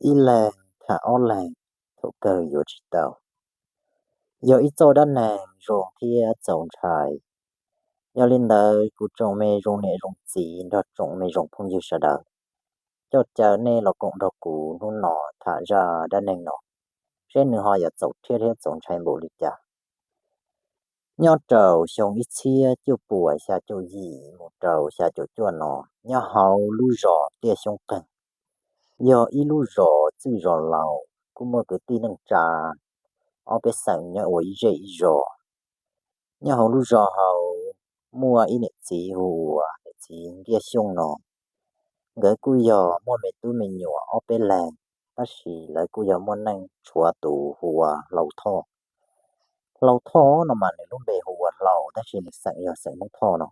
Ib leeg tham ob leeg, thaum kawg yuav tsis tau. Yog ib txoj dab neeg zoo thiab txaus ntshai. Yog li ntawd kuv tsoom me zoo niam zoo txiv nrog tsoom me zoo phooj ywg sawv daws, coj caw nej los koom nrog kuv hnub no tham zaj dab neeg no, seb nws ho yuav txaus rhiab thiab txaus ntshai npaum li cas. Nyob rau xyoo ib txhiab cuaj puas xya caum yim mus rau xya caum cuaj no, nyob hauv lub zos Tiaj Xyoob Qeeg, yog ib lub zos txwj zos laus, kuj muaj kwv tij neej tsa ob peb xeem nyob ua ib zej ib zos. Nyob hauv lub zos hauv muaj ib niam txiv hu ua niam txiv Nkiaj Xyooj no. Nkawd kuj yog muaj me tub me nyuam ob peb leeg, tab sis lawv kuj yog muaj neej tshuav tus hu ua Hlau Thoj. Hlau Thoj no mas nws lub npe hu ua Hlau, tab sis nws xeem yog xeem Hmoob Thoj no.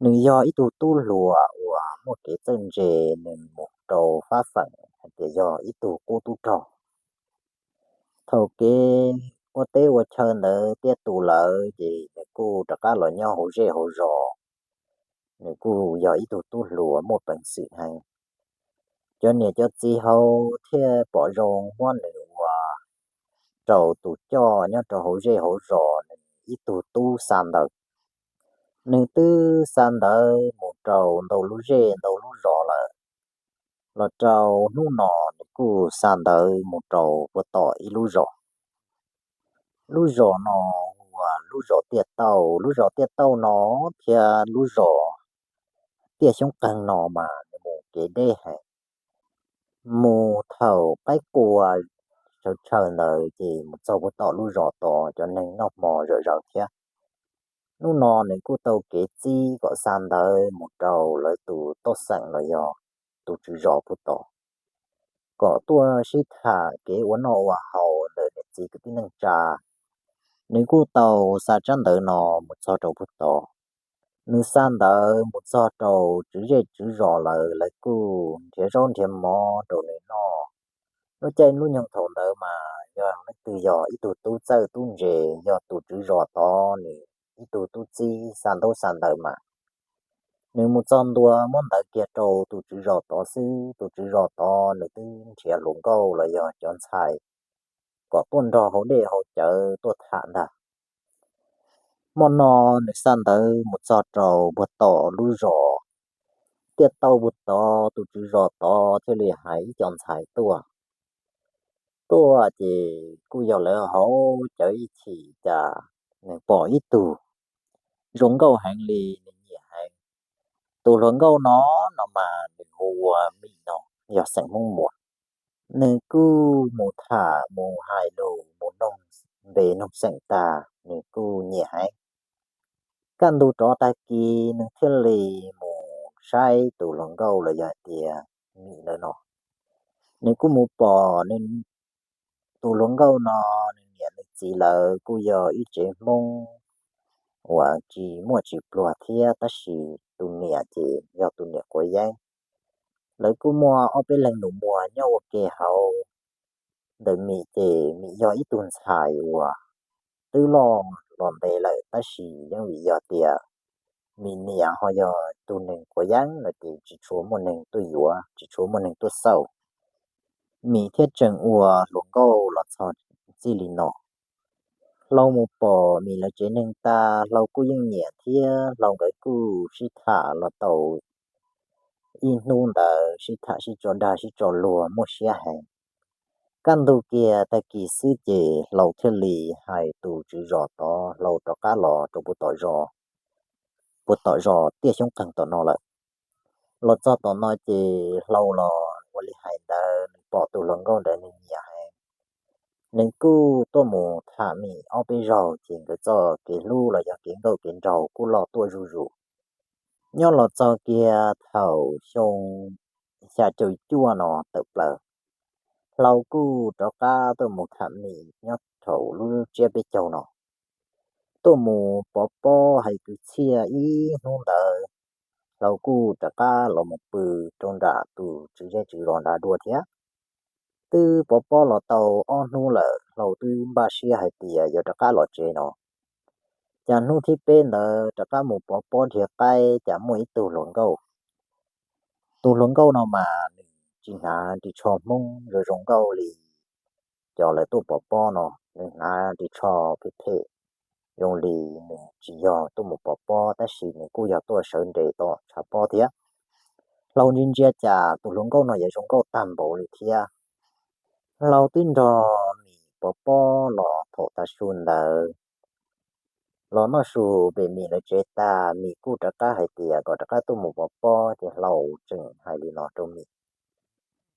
Nws yog ib tug tub hluas uas muaj kev txawj ntse, nws mus rau fab feem hais tias yog ib tug qub tub rog. Thaum kev ua teb ua chaw ntawd tiaj tus lawm ces nws kuj rov qab los nyob hauv zej hauv zos. Nws kuj yog ib tug tub hluas muaj peev xwm heev. Cov niam cov txiv hauv thiaj pom zoo muab nws ua rau tus coj nyob rau hauv zej hauv zos, nws ib tug tub xa ntawv. Nws twb xa ntawv mus rau ntau lub zej ntau lub zos lawm. Los rau hnub no nws kuj xa ntawv mus rau puag tom ib lub zos. Lub zos no hu ua lub zos Tiaj Tauj. Lub zos Tiaj Tauj no thiab lub zos Tiaj Xyoob Qeeg no mas nws mus kev deb heev. Mus thaum qaib qua tsawv tshaw ntawd ces mus txog puag tom lub zos tod cov neeg noj hmo zom zaws thiab. Hnub no nws kuj tau kev txib kom xa ntawv mus rau lawv tus toj xeem los yog tus tswv zos puag tod, kom tuaj sib tham kev ua noj ua haus ntawm niam txiv kwv tij neej tsa. Nws kuj tau xa tsab ntawv no mus txog rau puag tod. Nws xa ntawv mus txog rau tswv zej tswv zos lawm, lawv kuj nrhiav zaub nrhiav mov rau nws noj. Lub caij lub nyoog thaum ntawd mas yog leej twg yog ib tug tub txawj tub ntse, yog tus tswv zos tod nws ib tug tub txib xa ntaub xa ntawv mas nws mus txog ntua muab ntawv kiag rau tus tswv zos tod xwb, tus tswv zos tod nws twb nrhiav hluas nkauj los yog cov ntxhais kom tuaj nrog hauv dej hauv cawv tuaj tham ntag. Hmo no nws xa ntawv mus txog rau puag tom lub zos Tiaj Tauj puag tod, tus tswv zos tod thiaj li hais ib co ntxhais tuaj. Tuaj ces kuj yog lawv hauv cawv ib chim cas nws pom ib tug zoo nkauj heev li, nws nyiam heev. Tus hluas nkauj no, no mas nws hu ua Mim no, yog xeem Hmoob Muas. Nws kuj mus tham mus hais lus mus noog npe noog xeem tag, nws kuj nyiam heev. Kaj ntug rov tag kis nws thiaj li mus saib tus hluas nkauj los yog hais tias Mim lawv no. Nws kuj mus pom nws, tus hluas nkauj no, nws niam nws txiv lawv kuj yog ib tsev Hmoob uas tsis muaj tsis pluag thiab, tab sis tus niam ces yog tus niam quav yeeb. Lawv kuj muaj ob peb leeg nus muag nyob ua ke hauv. Ntawm Mim ces Mim yog ib tug ntxhais uas twb loj los ntev lawm, tab sis yeej vim yog tias Mim niam ho yog tus neeg quav yeeb no ces tsis tshua muaj neeg tuaj yuav, tsis tshua muaj neeg tuaj xauj. Mim thiaj tseem ua hluas nkauj los txog txij li no. Hlau mus pom Mim lawv tsev neeg tag, Hlau kuj yeej nyiam thiab Hlau nkawd kuj sib tham los tau ib hnub ntawd, sib tham sib tso dag sib tso luag muaj siab heev. Kaj ntug kiag tag kis xwb ces Hlau thiaj li hais tus tswv zos tod, Hlau rov qab los rau puag tom zos, puag tom zos Tiaj Xyoob Qeeg tom no lawm. Los txog tom no ces Hlau los ua li hais ntawd, nws pom tus hluas nkauj ntawd nws nyiam heev. Nws kuj tuaj mus tham Mim ob peb zaug ces nkawd txoj kev hlub los yog kev nkauj kev nraug kuj loj tuaj zuj zus. Nyob los txog kiag thaum xyoo xya caum cuaj no tawm plaws, Hlau kuj rov qab tuaj mus tham Mim nyob thaum lub tsiab peb caug no. Tuaj mus pov pob hais kwv txhiaj ib hnub ntawd, Hlau kuj rov qab los mus pw rau nram tus tswv zej tswv zos nrad dua thiab. Twb pov pob los tau ob hnub lawm, Hlau twb npaj siab hais tias yuav rov qab los tsev no. Cas hnub thib peb ntawd rov qab mus pov pob dhia qaib, cas muaj ib tug hluas nkauj. Tus hluas nkauj no mas nws tsis hnav ris tsho Hmoob zoo zoo nkauj li cov lawv tuaj pov pob no. Nws hnav ris tsho phem phem, zoo li nws tsis yog tuaj mus pov pob tab sis nws kuj yog tuaj sawv nres tom tshav pob thiab. Hlau ntsia ntsia cas tus hluas nkauj no yuav zoo nkauj tag npaum li thiab. Hlau twb nrog Mim pov pob los thaum tav su ntawd, los noj su pem Mim lawv tsev tas, Mim kuj rov qab hais tias kom rov qab tuaj mus pov pob, ces Hlau tseem hais li no rau Mim.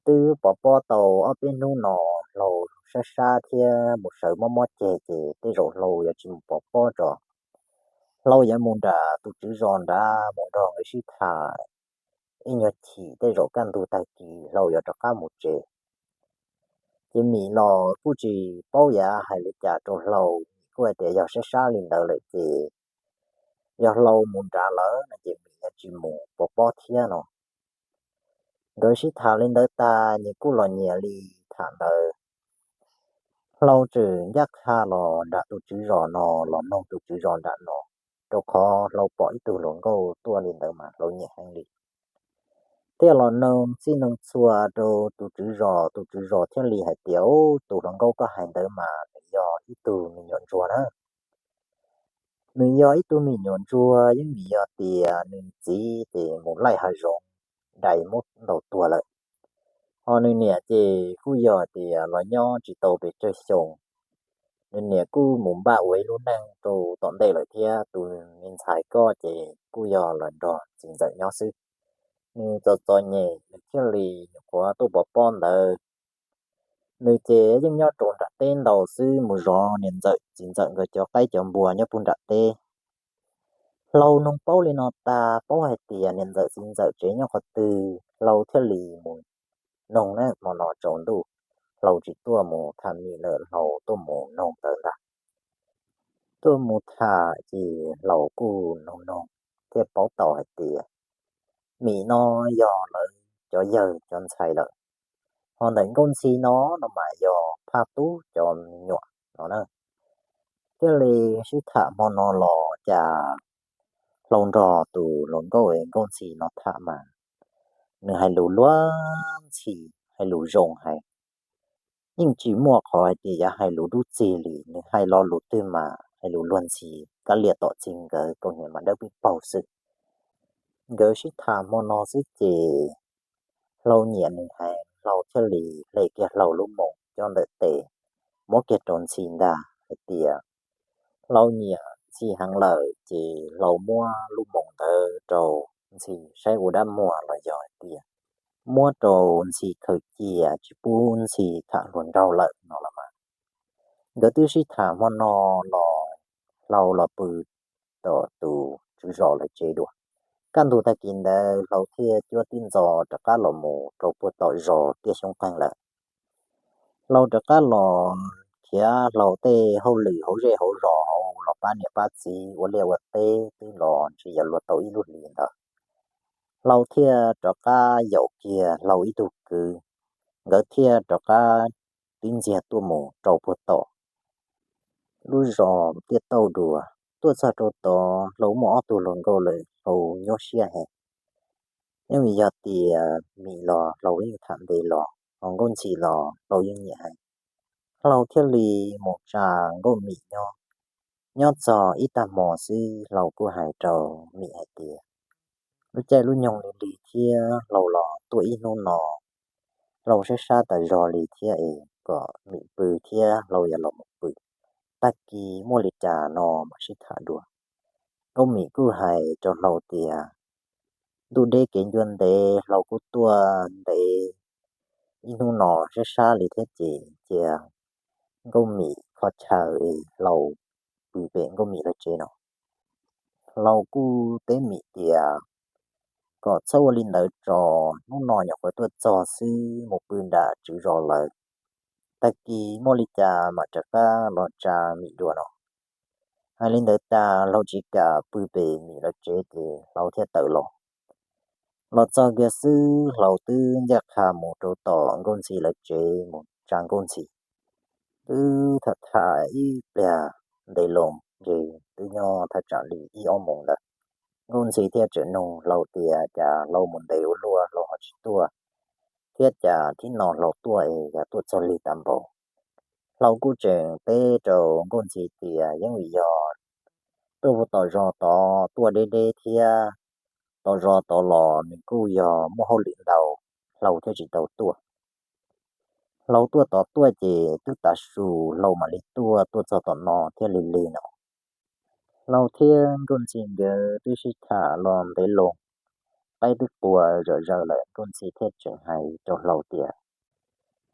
Twb pov pob tau ob peb hnub no, Hlau sab sab thiab mus sawv mob mob ceg, ces tej zaum Hlau yuav tsis mus pov pob tso. Hlau yuav mus nram tus tswv zos nrad mus nrog nkawd sib tham ib nyuag chim, tej zaum kaj ntug tag kis Hlau yuav rov qab mus tsev. Ces Mim los kuj tsis paub yuav hais li cas rau Hlau, Mim kuj hais tias yog sab sab li ntawd lawm ces yog Hlau mus nrad lawm no ces Mim yuav tsis mus pov pob thiab no. Nkawd sib tham li ntawd tag, nyias kuj los nyias li tham ntawd. Hlau tseem ncaj qha los nram tus tswv zos no, los noog tus tswv zos nram no, rau qhov Hlau pom ib tug hluas nkauj tuaj li ntawd mas Hlau nyiam heev li. Thiaj los noog txij noog txhua rau tus tswv zos, tus tswv zos thiaj li hais tias, Ub, tus hluas nkauj koj hais ntawd mas nws yog ib tug me nyuam ntsuag na. Nws yog ib tug me nyuam ntsuag, yeej vim yog tias nws txiv ces mus laij hav zoov dais muab ntaus tuag lawm. Ho nws niam ces kuj yog tias los nyob tsis tau pes tsawg xyoo, nws niam kuj mus npaj ua ib lub neej rau tom ntej lawm thiab. Tus me ntxhais koj ces kuj yog los nrog txiv ntxawm nyob xwb. Nws txom txom nyem, nws thiaj li nyuam qhuav tuaj pov pob ntawd. Nws ces yeej nyob rau nram teb ntau xwb, mus zov niam ntxawm txiv ntxawm nkawd cov qaib cov npua nyob puag nram teb. Hlau noog paub li no tas, paub hais tias niam ntxawm txiv ntxawm tsev nyob qhov twg, Hlau thiaj li mus noog na. Hmo no tsaus ntuj, Hlau tsis tuaj mus tham Mim lawm, Hlau tuaj mus noog ntawd ntag. Tuaj mus tham ces Hlau kuj noog noog thiaj paub tau hais tias Mim no yog lawv cov yawg cov ntxhais lawm. Ho ntawm Nkauj Ntxhi no, no mas yog Phaj Tub cov me nyuam no na. Thiaj li sib tham hmo no los cas Hlau nrog tus hluas nkauj Nkauj Ntxhi no tham mas nws hais lus luag ntxhi, hais lus zoo hais. Yeej tsis muaj qhov hais tias yuav hais lus dub txig li, nws hais lo lus twg mas hais lus luag ntxhi, kab liam tom txij nkawm, kaus hniav mas dawb pib paug xwb. Nkawd sib tham hmo no xwb ces Hlau nyiam nws heev, Hlau thiaj li hle kiag Hlau lub moos coj ntawm tes, muab kiag rau Ntxhi ntag hais tias Hlau nyiam Ntxhi heev lawm ces Hlau muab lub moos ntawd rau Ntxhi saib ua dab muag los yog hais tias muab rau Ntxhi khaws cia tsis pub Ntxhi tham hluas nraug lawm no los mas. Nkawd twb sib tham hmo no los Hlau los pw tom tus tswv zos lawv tsev dua. Kaj ntug tag kis ntawd Hlau thiaj cuab tib ntxov rov qab los mus rau puag tom zos tiaj xyoob qeeg lawm. Hlau rov qab los khiav Hlau tej hauj lwm hauv zej hauv zos hauv los pab niam pab txiv ua liaj ua teb twb los ntshe yuav luag tau ib lub hlis ntawd. Hlau thiaj rov qab yaum kiag Hlau ib tug kwv, nkawd thiaj rov qab tib ntxiag tuaj mus rau puag tom lub zos Tiaj Tauj dua. Tuaj txog rau tod Hlau muaj ob tug hluas nkauj lawm Hlau nyuaj siab heev. Yeej vim yog tias Mim los Hlau yeej tham ntev los, ho Nkauj Ntxhi los Hlau yeej nyiam heev. Hlau thiaj li mus tsa Nkauj Mim nyob. Nyob txog ib tag hmo xwb Hlau kuj hais rau Mim hais tias lub caij lub nyoog li li thiab Hlau los tuaj ib hnub no, Hlau sab sab tas zog li thiab es kom Mim pw thiab Hlau yuav los mus pw. Tag kis muaj li cas no mam sib tham dua. Nkauj Mim kuj hais rau Hlau tias ntuj deb kev ncua ntev, Hlau kuj tuaj ntev ib hnub no sab sab li thiab ces cia Nkauj Mim kho chaw es Hlau pw pem Nkauj Mim lawv tsev no. Hlau kuj teb Mim tias kom txhob ua li ntawd tso, hnub no nyuam qhuav tuaj txog xwb, mus pw nram tswv zos lawm, tag kis muaj li cas mam rov qab los tsa Mim dua no. Hais li ntawd tas Hlau tsis kam pw pem Mim lawv tsev ces Hlau thiaj tawm los. Los txog kiag xwb Hlau twb ncaj qha mus rau tom Nkauj Ntxhi lawv tsev mus tsa Nkauj Ntxhi. Twb tham tham ib pliag ntev loo, ces twb nyob thaj tsam li ib ob moos ntawd, Nkauj Ntxhi thiaj tseem nug Hlau tias cas Hlau mus ntev ua luaj Hlau ho tsis tuaj. thiab cas thib no Hlau tuaj es yog tuaj txog lig tag npaum. Hlau kuj tseem teb rau Nkauj Ntxhi tias yeej vim yog tuaj puag tom zos tod tuaj deb deb thiab tom zos tod los nws kuj yog muaj hauj lwm ntau, Hlau thiaj tsis tau tuaj. Hlau tuaj tod tuaj ces twb tav su Hlau mam li tuaj, tuaj txog tom no thiaj li lig no. Hlau thiab Nkauj Ntxhi nkawd twb sib tham los ntev loo, qaib twb qua zom zaws lawm, Nkauj Ntxhi thiaj tseem hais rau Hlau tias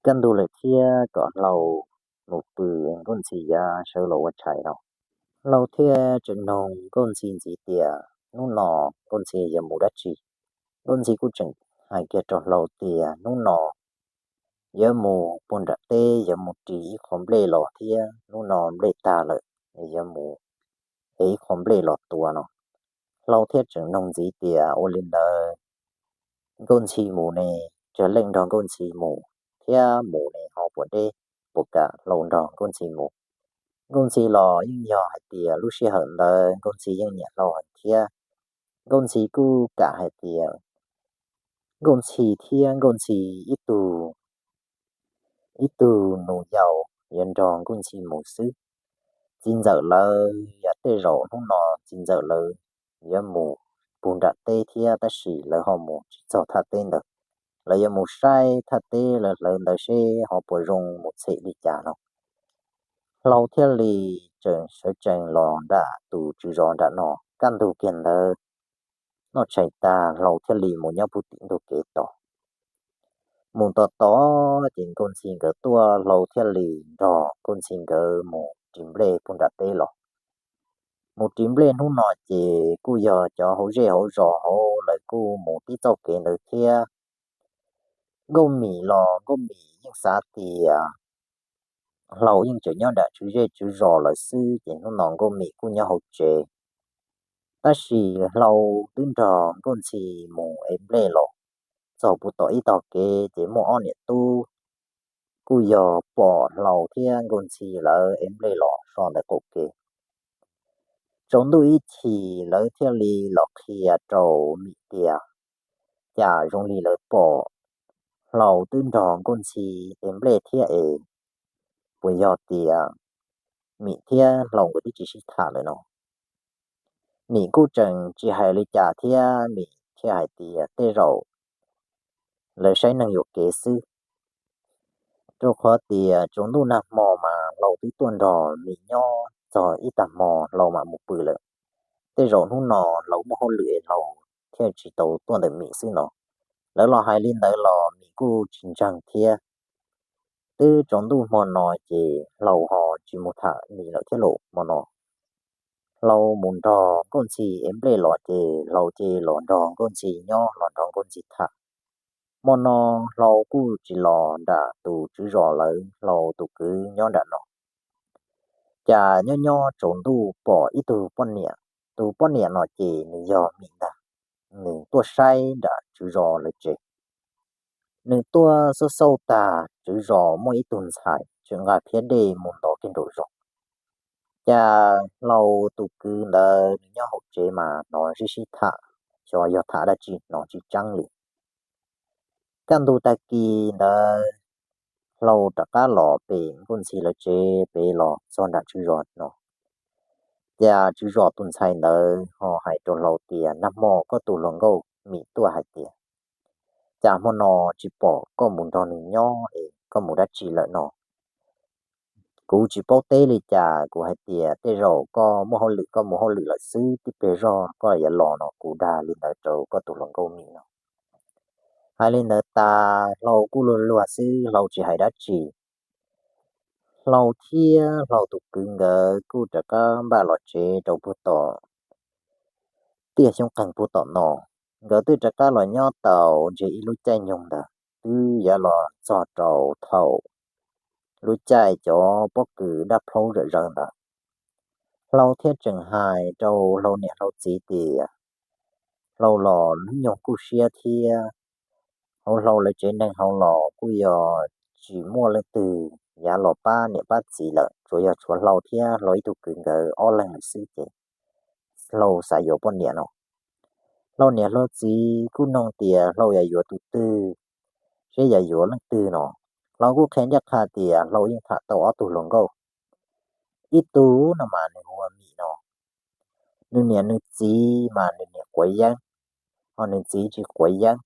kaj ntug lawm thiab kom Hlau mus pw, Nkauj Ntxhi yuav sawv los ua tshais no. Hlau thiaj tseem noog Nkauj Ntxhi ntxiv tias hnub no Nkauj Ntxhi yuav mus dab tsi. Nkauj Ntxhi kuj tseem hais kiag rau Hlau tias hnub no yuav mus puag nram teb, yuav mus ris ib qho nplej los thiab hnub no nplej tag lawm, yuav mus ev ib qho nplej los tua no. Hlau thiaj tseem noog ntxiv tias ua li ntawd Nkauj Ntxhi mus ne, tsawg leej nrog Nkauj Ntxhi mus, thiab mus ne ho puas deb, puas kam Hlau nrog Nkauj Ntxhi mus. Nkauj Ntxhi los yeej yog hais tias lub sij hawm ntawd Nkauj Ntxhi yeej nyiam Hlau heev thiab Nkauj Ntxhi kuj kam hais tias Nkauj Ntxhi thiab Nkauj Ntxhi ib tug, ib tug nus yau yuav nrog Nkauj Ntxhi mus xwb. Txiv ntxawm lawv yog tej zaum hnub no txiv ntxawm lawv yuav mus puag nram teb thiab tab sis lawv ho mus tsis txog thaj teb ntawd. Lawv yuav mus saib thaj teb lawv hlawv ntawd seb ho puas zoo mus txhem li cas no. Hlau thiaj li tseem sawv tsees los nram tus tswv zos nram no. Kaj ntug kiag ntawd noj tshais tag Hlau thiaj li mus nyob puag tim ntug kev tos. Mus tos tos ces Nkauj Ntxhi nkawd tuaj, Hlau thiaj li nrog Nkauj Ntxhi nkawd mus ris nplej puag nram teb los. Mus ris nplej hnub no ces kuj yog cov hauv zej hauv zos hauv lawv kuj mus tib txoj kev ntawd thiab. Nkauj Mim los Nkauj Mim yeej xav tias Hlau yeej tseem nyob nram tswv zej tswv zos lawm xwb ces hnub no Nkauj Mim kuj nyob hauv tsev. Tab sis Hlau twb nrog Nkauj Ntxhi mus ev nplej los txog puag tom ib tog kev ces muaj ob niam tub kuj yog pom Hlau thiab Nkauj Ntxhi lawv ev nplej los so ntawm qaum kev. Tsaus ntuj ib chim lawv thiaj li los qhia rau Mim tias cas zoo li lawv pom Hlau twb nrog Nkauj Ntxhi ev nplej thiab es puas yog tias Mim thiab Hlau nkawd twb tsis sib tham lawm no. Mim kuj tseem tsis hais li cas thiab Mim thiaj hais tias tej zaum lawv saib neeg yuam kev xwb. Rau qhov tias tsaus ntuj nag hmo mas Hlau twb tuaj nrog Mim nyob txog ib tag hmo Hlau mam mus pw lawm. Tej zaum hnub no Hlau muaj hauj lwm es Hlau thiaj tsis tau tuaj ntawm Mim xwb no. Lawv los hais li ntawd los Mim kuj tsis ntseeg thiab. Twb tsaus ntuj hmo no ces Hlau ho tsis mus tham Mim lawm thiab los hmo no Hlau mus nrog Nkauj Ntxhi ev nplej los ces Hlau ces los nrog Nkauj Ntxhi nyob los nrog Nkauj Ntxhi tham. Hmo no Hlau kuj tsis los nram tus tswv zos lawv, Hlau tus kwv nyob nram no. Cas nyob nyob tsaus ntuj pom ib tug poj niam, tus poj niam no ces nws yog Mim ntag, nws tuaj saib nram tswv zos lawv tsev. Nws tuaj xauj xauj tag tswv zos muaj ib tug ntxhais tseem nqa phiab dej mus ntov kiag nraum zos. Cas Hlau tus kwv ntawd nws nyob hauv tsev mas hnov sib sib tham, xyov yog tham dab tsi hnov tsis tseeb li. Kaj ntug tag kis ntawd Hlau rov qab los pem Nkauj Ntxhi lawv tsev pem los txog nram tswv zos no. Cas tswv zos tus ntxhais ntawd ho hais rau Hlau tias nag hmo koj tus hluas nkauj Mim tuaj hais tias cas hmo no tsis pom koj mus nrog nws nyob es koj mus dab tsi lawm no. Kuv tsis paub teb li cas, kuv hais tias tej zaum koj muaj hauj lwm koj mus hauj lwm lawm xwb, tib pliag zog koj yuav los no, kuv dag li ntawd rau koj tus hluas nkauj Mim no. Hais li ntawd tas Hlau kuj luag luag xwb, Hlau tsis hais dab tsi. Hlau thiab Hlau tus kwv nkawd kuj rov qab npaj los tsev rau puag tom tiaj xyoob qeeg puag tom no. Nkawd twb rov qab los nyob tau ntshe ib lub caij nyoog ntawd, twb yuav los txog rau thaum lub caij cov pob kws dab plaub zom zaws ntawd. Hlau thiaj tseem hais rau Hlau niam Hlau txiv tias Hlau los hnub nyoog kuj siab thiab, hauv Hlau lawv tsev neeg hauv los kuj yog tsis muaj leej twg yav los pab niam pab txiv lawm, tsuas yog tshuav Hlau thiab Hlau ib tug kwv nkawd ob leeg lawm xwb ces Hlau xav yuav poj niam no. Hlau niam Hlau txiv kuj nug tias Hlau yuav yuav tus twg, seb yuav yuav leej twg no. Hlau kuj qhia ncaj qha tias Hlau yeej tham tau ob tug hluas nkauj. Ib tug no mas nws hu ua Mim no, nws niam nws txiv mas nws niam quav yeeb, ho nws txiv tsis quav yeeb.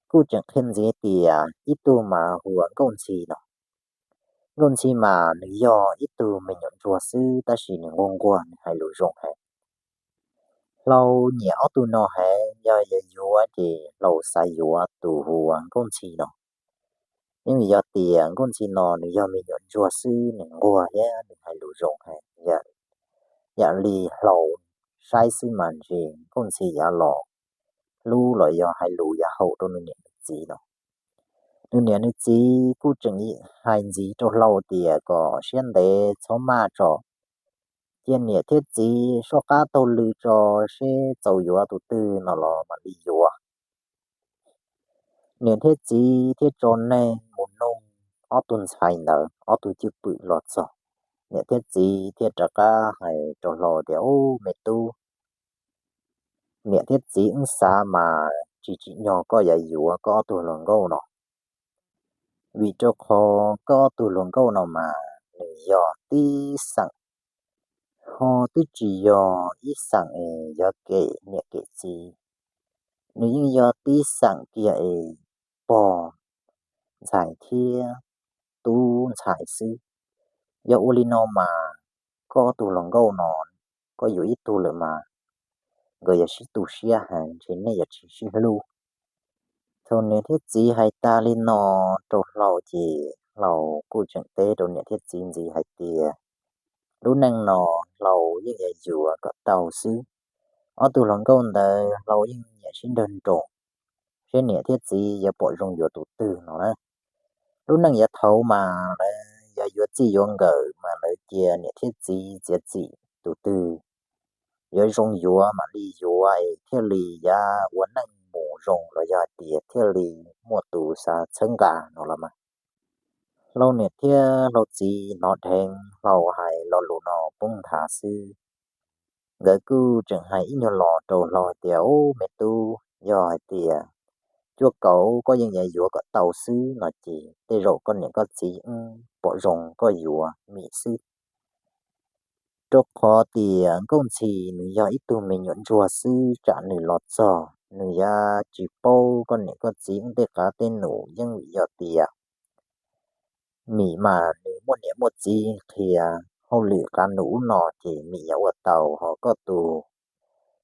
Kuj tseem qhia ntxiv tias ib tug mas hu ua Nkauj Ntxhi no. Nkauj Ntxhi mas nws yog ib tug me nyuam ntsuag xwb tab sis nws nquag nquag, nws hais lus zoo heev. Hlau nyiam ob tug no heev, yog yuav yuav ces Hlau xav yuav tus hu ua Nkauj Ntxhi no. Yeej vim yog tias Nkauj Ntxhi no nws yog me nyuam ntsuag xwb, nws nquag thiab nws hais lus zoo heev. Yam li Hlau saib xwb mas ntshe Nkauj Ntxhi yuav los hlub los yog hais lus yuav haum rau nws niam nws txiv no. Nws niam nws txiv kuj tseem hais ntxiv rau Hlau tias kom siab ntev txhob maj tso, cia niam thiab txiv soj qab taug lw tso, seb txaus yuav tus twg no los mam li yuav. Niam thiab txiv thiaj tso neeg mus nug ob tug ntxhais ntawd, ob tug cwj pwm los txog. Niam thiab txiv thiaj rov qab hais rau Hlau tias, Ub, me tub, niam thiab txiv wb xav mas tsis tsim nyog koj yuav yuav koj ob tug hluas nkauj no, vim rau qhov koj ob tug hluas nkauj no mas nws yog tib xeem, ho twb tsis yog ib xeem es yog kem niam kem txiv, nws yeej yog tib xeem kiag es pog ntxhais thiab tub ntxhais xwb. Yog ua li no mas koj ob tug hluas nkauj no, koj yuav ib tug lawm mas nkawd yuav sib tu siab heev, ntshe nej yuav tsis sib hlub. Thaum niam thiab txiv hais tas li no rau Hlau ces Hlau kuj tseem teb rau niam thiab txiv ntxiv hais tias, Lub neej no Hlau yeej yuav yuav kom tau xwb. Ob tug hluas nkauj ntawd Hlau yeej nyiam sib nrawg nroos, seb niam thiab txiv yuav pom zoo yuav tus twg no na. Lub neej yav thaud mas lawv yuav yuav txij yuav nkawm mas lawv cia niam thiab txiv txiav txim tus twg yuav zoo yuav mam li yuav es thiaj li yuav ua neej mus zoo los yog hais tias thiaj li muaj tus xav txhawb nqa no los mas. Hlau niam thiab Hlau txiv hnov dheev Hlau hais lo lus no poob nthav xwb, nkawd kuj tseem hais ib nyuag los rau Hlau hais tias, Ub, me tub, yog hais tias cuaj kaum koj yeej yuav yuav kom tau xwb no ces tej zaum koj niam koj txiv wb pom zoo koj yuav Mim xwb. Rau qhov tias Nkauj Ntxhi nws yog ib tug me nyuam ntsuag xwb, tsam nws los txog nws yuav tsis paub koj niam koj txiv wb tej qav tej num, yeej vim yog tias Mim mas nws muaj niam muaj txiv qhia hauj lwm qav num ub no ces Mim yuav ua tau, ho koj tus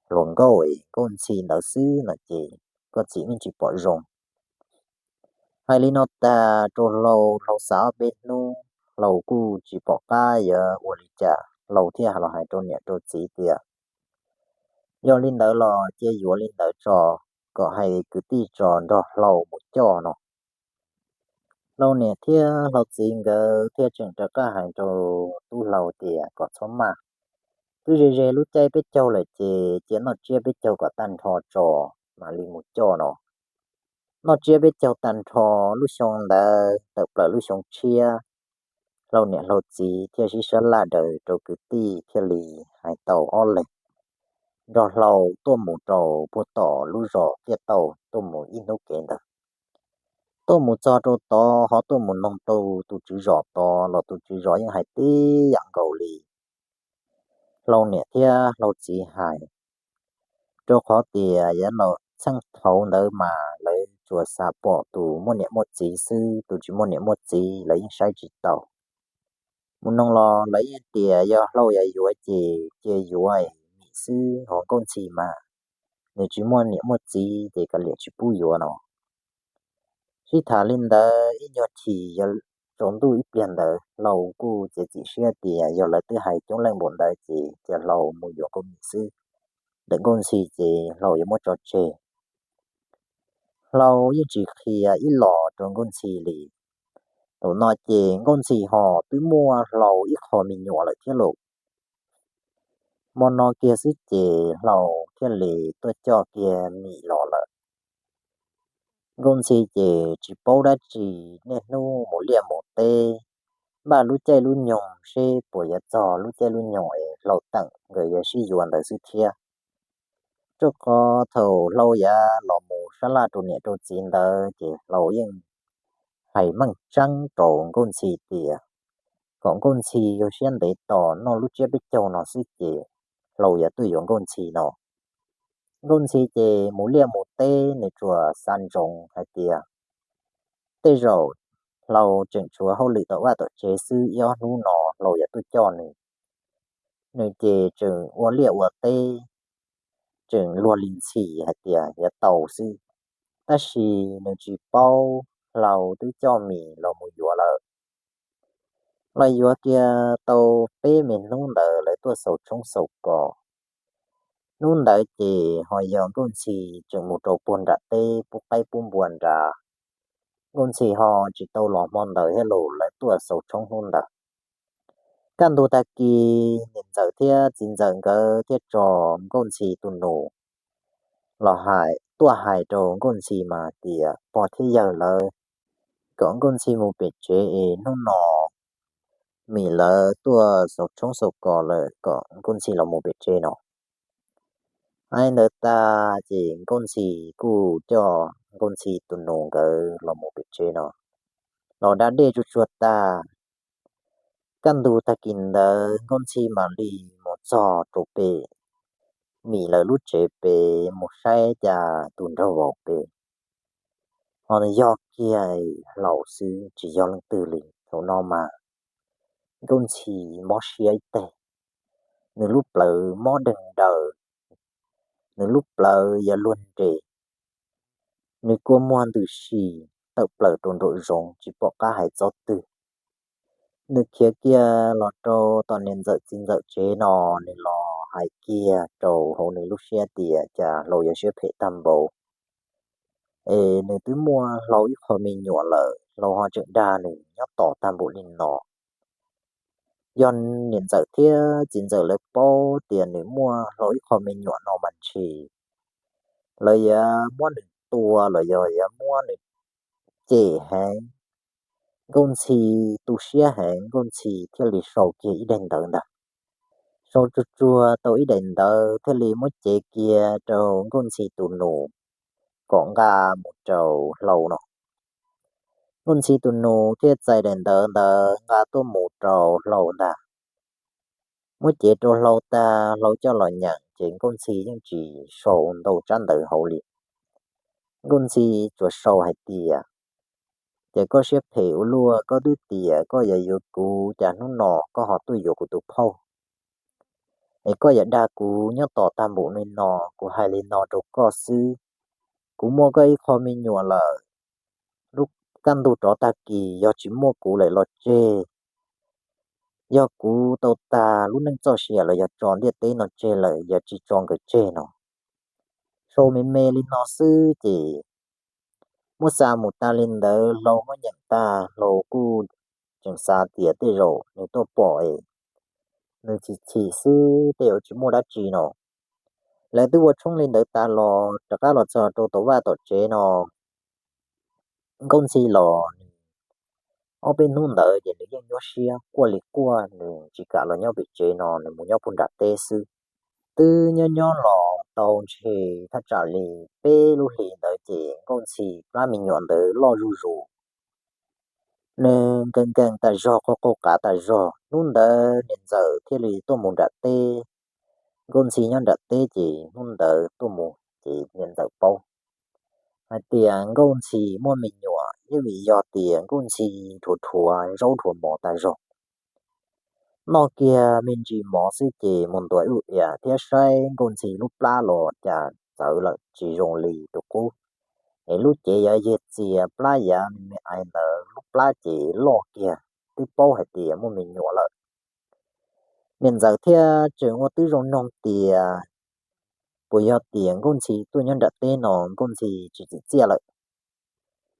hluas nkauj es Nkauj Ntxhi ntawd xwb no ces koj txiv yeej tsis pom zoo. Hais li no tag rau Hlau, Hlau xav ob peb hnub, Hlau kuj tsis pom qab yuav ua li cas, Hlau thiaj los hais rau niam rau txiv tias, Yog li ntawd los cia yuav li ntawd tso, kom hais kwv tij tso nrog Hlau mus coj no. Hlau niam thiab Hlau txiv nkawd thiaj tseem rov qab hais rau tub Hlau tias kom txhob maj, twb ze ze lub caij peb caug lawm ces cia noj tsiab peb caug kom tag nrho tso mam li mus coj no. Noj tsiab peb caug tag nrho lub xyoo ntawd tawm plaws lub xyoo tshiab, Hlau niam Hlau txiv thiaj sib sab laj daws rau kwv tij thiaj li hais tau ob leeg nrog Hlau tuaj mus rau puag tom lub zos Tiaj Tauj tuaj mus ib hnub kev ntawd. Tuaj mus txog rau tod ho tuaj mus noog rau tus tswv zos tod los tus tswv zos yeej hais tib yam nkaus li Hlau niam thiab Hlau txiv hais, rau qhov tias yav los txheej thaud ntawd mas lawv tsuas xav pom tus muaj niam muaj txiv xwb, tus tsis muaj niam muaj txiv lawv yeej saib tsis taus. Mus noog los lawv yeej tias yog Hlau yuav yuav ces cia yuav Mim xwb, ho Nkauj Ntxhi mas nws tsis muaj niam muaj txiv ces kav liam tsis pub yuav no. Sib tham li ntawd ib nyuag chim, yog tsaus ntuj ib pliag ntawd Hlau kuj txiav txim siab tias yog lawv twb hais coob leej npaum ntawd ces cia Hlau mus yuav Nkauj Mim xwb, ntawm Nkauj Ntxhi ces Hlau yuav muab tso tseg. Hlau yeej tsis qhia ib los rau Nkauj Ntxhi li. Thaum no ces Nkauj Ntxhi ho twb muaj Hlau ib qho me nyuam lawm thiab lauj. Hmo no kiag xwb ces Hlau thiaj li tuaj coj kiag Mim los lawm. Nkauj Ntxhi ces tsis paub dab tsi, niaj hnub mus liaj mus teb, npaj lub caij lub nyoog seb puas yuav txog lub caij lub nyoog es Hlau Teem nkawd yuav sib yuav ntawd xwb thiab. Rau qhov thaum Hlau yav los mus sab laj rau niam rau txiv ntawd ces Hlau yeej hais meej tseeb rau Nkauj Ntxhi tias kom Nkauj Ntxhi ua siab ntev tos noj lub tsiab peb caug no xwb ces Hlau yuav tuaj yuav Nkauj Ntxhi no. Nkauj Ntxhi ces mus liaj mus teb nws tsuas xav ntsoov hais tias tej zaum Hlau tseem tshuav hauj lwm tom vaj tom tsev xwb, ib ob hnub no Hlau yuav tuaj coj nws. Nws ces tseem ua liaj ua teb, tseem luag li ntxhi hais tias yuav tau xwb, tab sis nws tsis paub Hlau twb coj Mim los mus yuav lawm. Los yuav kiag tau peb me hnub ntawd lawv tuaj xaus tshoob xaus kos. Hnub ntawd ces ho yog Nkauj Ntxhi tseem mus rau puag nram teb pub qaib pub npua nrad. Nkauj Ntxhi ho tsis tau los hmo ntawd thiab los lawv tuaj xaus tshoob hnub ntawd. Kaj ntug tag kis niam ntxawm thiab txiv ntxawm nkawd thiaj tso Nkauj Ntxhi tus nus los hais, tuaj hais rau Nkauj Ntxhi mas tias pog thiab yawg lawv kom Nkauj Ntxhi mus pem tsev es hnub no Mim lawv tuaj xaus tshoob xaus kos lawm kom Nkauj Ntxhi los mus pem tsev no. Hais ntawd tag ces Nkauj Ntxhi kuj coj Nkauj Ntxhi tus nus nkawd los mus pem tsev no, los da dej tsuag tsuag tag. Kaj ntug tag kis ntawd Nkauj Ntxhi mam li mus txog rau pem Mim lawv lub tsev pem mus saib cas tus nraug vauv pem ho yog kiag Hlau xwb tsis yog leej twg li. Thaum no mas Nkauj Ntxhi mob siab ib teg, nws lub plawv mob deeg daws, nws lub plawv yuav luag nres, nws kua muag ntws si tawm plaws rau nraum zoov tsis pom qab hais txog twg. Nws khiav kiag los rau tom niam ntxawm txiv ntxawm tsev no, nws los hais kiag rau hauv nws lub siab tias cas Hlau yuav siab phem tag npaum, es nws twb muaj Hlau ib qho me nyuam lawm Hlau ho tseem dag nws nyob tos tag npaum li no. Yog niam ntxawm thiab txiv ntxawm lawv paub tias nws muaj Hlau ib qho me nyuam no mas ntshe lawv yuav muab nws tua los yog yuav muab nws cem heev. Nkauj Ntxhi tu siab heev, Nkauj Ntxhi thiaj li sau kiag ib daim ntawv ntag. Sau tsuag tsuag tau ib daim ntawv thiaj li muab cev kiag rau Nkauj Ntxhi tus nus kom nqa mus rau Hlau no. Nkauj Ntxhi tus nus thiaj txais daim ntawv ntawd nqa tuaj mus rau Hlau ntag. Muab cev rau Hlau tag, Hlau coj los nyeem ces Nkauj Ntxhi yeej tsis sau ntau tsab ntawv hauv li. Nkauj Ntxhi tsuas sau hais tias, ces koj siab phem ua luaj, koj twb tias koj yuav yuav kuv, cas hnub no koj ho tuaj yuav kuv tus phauj, es koj yuav dag kuv nyob tos tag npaum li no. Kuv hais li no rau koj xwb, kuv muaj koj ib qho me nyuam lawm, lub kaj ntug rov tag kis yog tsis muaj kuv lawm los tseg, yog kuv tau tag lub neej txoj sia los yog tso ntiaj teb no tseg lawm, yog tsis tso nkawd tseg no. Sau me me li no xwb ces muab xa mus tas li ntawd, Hlau muab nyeem tag Hlau kuj tseem xav tias tej zaum nws tuaj pom es nws chim chim xwb tej zaum tsis muaj dab tsi no. Lawv twb ua tshoob li ntawd tas los rov qab los txog rau tom vaj tom tsev no, Nkauj Ntxhi los nws ob peb hnub ntawd ces nws yeej nyuaj siab quaj li quaj, nws tsis kam los nyob pem tsev no, nws mus nyob puag nram teb xwb. Twb nyob nyob los tau ntshe thaj tsam li peb lub hlis ntawd ces Nkauj Ntxhi plab me nyuam ntawd loj zuj zus. Nws nkees nkees tas zog, qaug qaug qav tas zog. Hnub ntawd niam ntxawm thiaj li tuaj mus nram teb. Nkauj Ntxhi nyob nram teb ces hnub ntawd tuaj mus ces niam ntxawm paub hais tias Nkauj Ntxhi muaj me nyuam, yeej vim yog tias Nkauj Ntxhi dhuav dhuav zaub dhuav mov tas zog. Noj kiag me ntsis mov xwb ces mus ntuav ub iam thiab saib Nkauj Ntxhi lub plab los cas txawv lawm tsis zoo li tus qub. Es lub cev yuav yeg txias, plab yav me me ais ntawd, lub plab ces loj kiag, twb paub hais tias muaj me nyuam lawm. Niam ntxawm thiaj tseem ua tib zoo noog tias puas yog tias Nkauj Ntxhi tuaj nyob nram teb no Nkauj Ntxhi tsis txim txiaj lawm,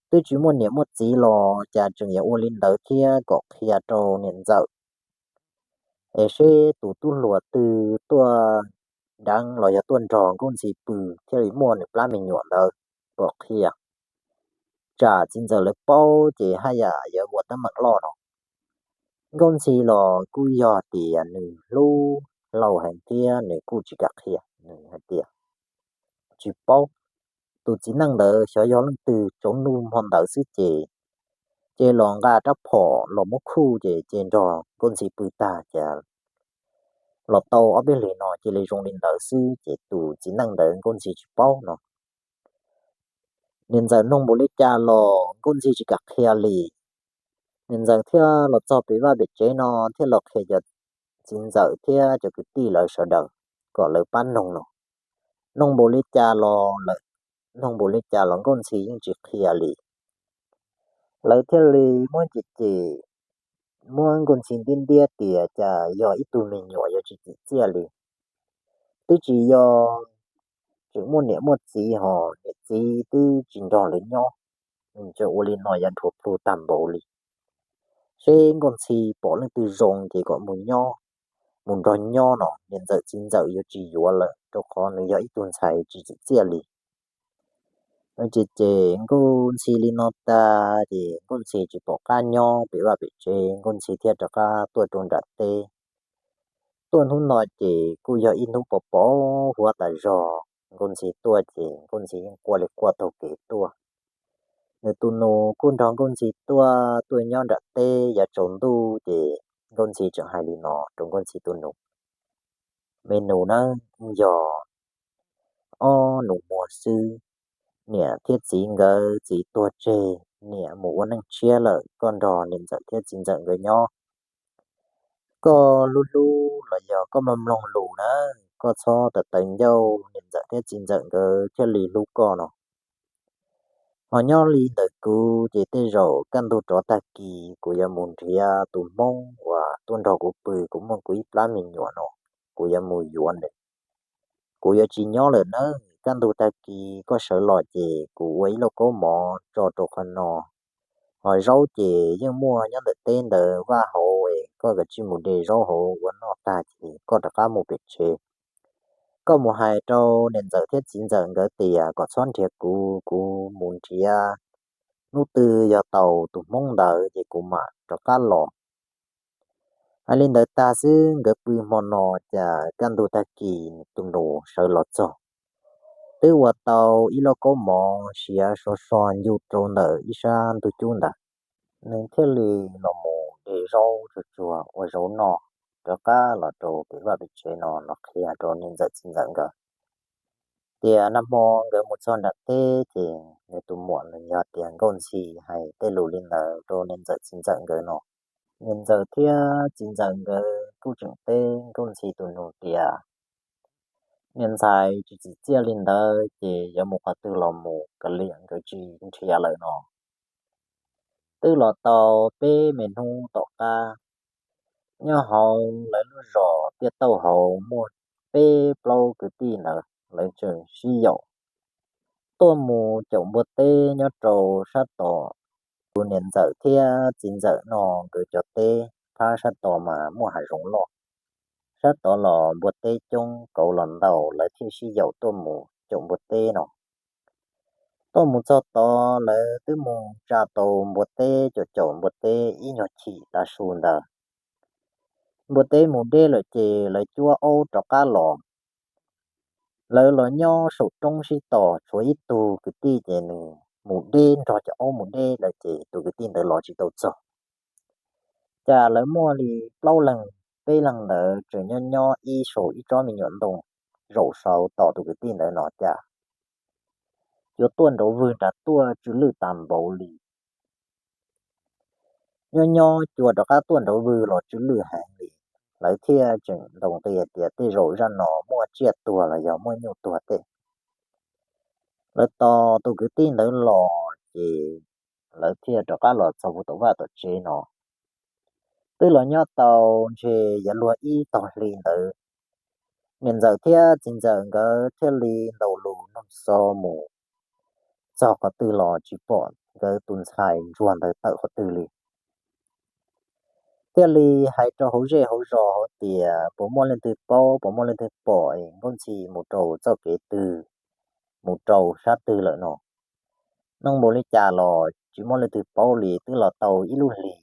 twb tsis muaj niam muaj txiv los cas tseem yuav ua li ntawd thiab, kom qhia rau niam ntxawm es seb tus tub hluas twg tuaj deev los yog tuaj nrog Nkauj Ntxhi pw thiaj li muaj nws plab me nyuam ntawd, kom qhia, tsam txiv ntxawm lawv paub ces haj yam yuav ua teeb meem loj no. Nkauj Ntxhi los kuj yog tias nws hlub Hlau heev thiab nws kuj tsis kam qhia, nws hais tias tsis paub tus txiv neej ntawd xyov yog leej twg, tsaus ntuj hmo ntawd xwb ces, ces los nqa rab phom los muab khuj ces, ces nrog Nkauj Ntxhi pw tag ces los tau ob peb hlis no cia li zoo li ntawd xwb ces tus txiv neej ntawd Nkauj Ntxhi tsis paub no. Niam ntxawm nug npaum li cas los Nkauj Ntxhi tsis kam qhia li. Niam ntxawm thiaj los txog pem vaj pem tsev no thiaj los qhia cov txiv ntxawm thiab cov kwv tij lawv sawv daws kom lawv pab nug no. Nug npaum li cas los lawv, nug npaum li cas los Nkauj Ntxhi yeej tsis qhia li. Lawv thiaj li muab cem cem, muab Nkauj Ntxhi ntiab ntiab tias cas yog ib tug me nyuam yuav tsis txim txiaj li. Twb tsis yog tseem muaj niam muaj txiv ho niam txiv twb tsis nrog lawv nyob, nws tseem ua li no yuav nrhuav plhu tag npaum li. Seb Nkauj Ntxhi pom leej twg zoo ces kom mus nyob, mus nrog nyob no, niam ntxawm txiv ntxawm yuav tsis yuav lawm rau qhov nws yog ib tug ntxhais tsis txim txiaj li. Ces, ces Nkauj Ntxhi li no tag ces Nkauj Ntxhi tsis pom qab nyob pem vaj pem tsev, Nkauj Ntxhi thiaj rov qab tuaj rau nram teb. Tuaj hnub no ces kuj yog ib hnub pos pos huab tas zog, Nkauj Ntxhi tuaj ces Nkauj Ntxhi yeej quaj li quaj taug kev tuaj. Nws tus nus kuj nrog Nkauj Ntxhi tuaj, tuaj nyob nram teb, yav tsaus ntuj ces Nkauj Ntxhi tseem hais li no rau Nkauj Ntxhi tus nus, me nus na, yog ob nus muag xwb, niam thiab txiv nkawd txiv tuag tseg, niam mus ua neej tshiab lawm, koj nrog niam ntxawm thiab txiv ntxawm nkawd nyob. Koj hlub hlub los yog koj mloog mloog lus na, koj txhob tawv tawv ncauj, niam ntxawm thiab txiv ntxawm nkawd thiaj li hlub koj no. Ho nyob li ntawm kuv ces tej zaum kaj ntug rov tag kis kuv yuav mus nrhiav tus Hmoob uas tuaj nrog kuv pw, kuv muaj kuv ib plab me nyuam no, kuv yuav mus yuav nws. Kuv yuav tsis nyob lawm nawb, kaj ntug tag kis koj sawv los ces kuv ua ib lauj kaub mov tso rau qhov no. Ho zaub ces yeej muaj nyob ntawm teb ntawd vaj hauv, koj kav tsij mus de zaub hauv ua noj tag ces koj rov qab mus pem tsev. Koj mus hais rau niam ntxawm thiab txiv ntxawm nkawd tias kom txhob nrhiav kuv, kuv mus nrhiav, hnub twg yog tau tus Hmoob ntawd ces kuv mam rov qab los. Hais li ntawd tag xwb nkawd pw hmo no, cas kaj ntug tag kis tus nus sawv los txog, twb ua tau ib lauj kaub mov siav so so ncu rau ntawm ib sab ntug cub ntawd. Nws thiaj li los mus de zaub tsuag tsuag ua zaub noj, rov qab los rau pem vaj pem tsev no los qhia rau niam ntxawm txiv ntxawm nkawd tias nag hmo nkawd mus txog nram teb ces nws tus muam nws yog tias Nkauj Ntxhi hais tej lus li ntawd rau niam ntxawm txiv ntxawm nkawd no. Niam ntxawm thiab txiv ntxawm nkawd kuj tseem teb Nkauj Ntxhi tus nus tias niam ntxhais tsis txim txiaj li ntawd ces yuav mus qhov twg los mus, kav liam nkawd tsis nrhiav lawm no. Twb los tau peb me hnub tom qab, nyob hauv lawv lub zos Tiaj Tauj hauv muaj peb plaub kwv tij ntawd lawv tseem sib yaum tuaj mus caum npua teb nyob rau sab tod. Tus niam ntxawm thiab txiv ntxawm no nkawd cov teb phab sab tod mas muaj hav zoov loj, sab tod los npua teb coob kauv los ntau, lawv thiaj sib yaum tuaj mus caum npua teb no. Tuaj mus txog tod lawv twb mus tsa tau npua teb, caum caum npua teb ib nyuag chim tav su ntawd, npua teb mus deb lawm ces lawv cuab aub rov qab los. Lawv los nyob saum roob sib tos, tshuav ib tug kwv tij ces nws mus deb nrog cov aub mus deb lawm ces tus kwv tij ntawd los tsis tau txog. Cas lawv muaj li plaub leeg peb leeg ntawd tseem nyob nyob ib saum ib tsob me nyuam ntoo zaum saud tos tus kwv tij ntawd no, cas yuav tuaj nraud vwg nrad tuaj tsw lwj tas npaum li. Nyob nyob cua rov qab tuaj nraud vwg los tsw lwj heev li. Lawv thiaj tseem ntaus nqi hais tias tej zaum zaj no muaj tsiaj tuag los yog muaj nyuj tuag tej. Lawv tos tus kwv tij ntawd los ces lawv thiaj rov qab los txog puag tom vaj tom tsev no. Twb los nyob tau ntshe yuav luag ib tog hli ntawd, niam ntxawm thiab txiv ntxawm nkawd thiaj li ntaus lus nug xov mus, txog qhov twg los tsis pom nkawd tus ntxhais ntsuag ntawd tawm qhov twg li. Thiaj li hais rau hauv zej hauv zos hais tias puas muaj leej twg paub, puas muaj leej twg pom es Nkauj Ntxhi mus rau txoj kev twg, mus rau sab twg lawm no. Nug npaum li cas los tsis muaj leej twg paub li. Twb los tau ib lub hlis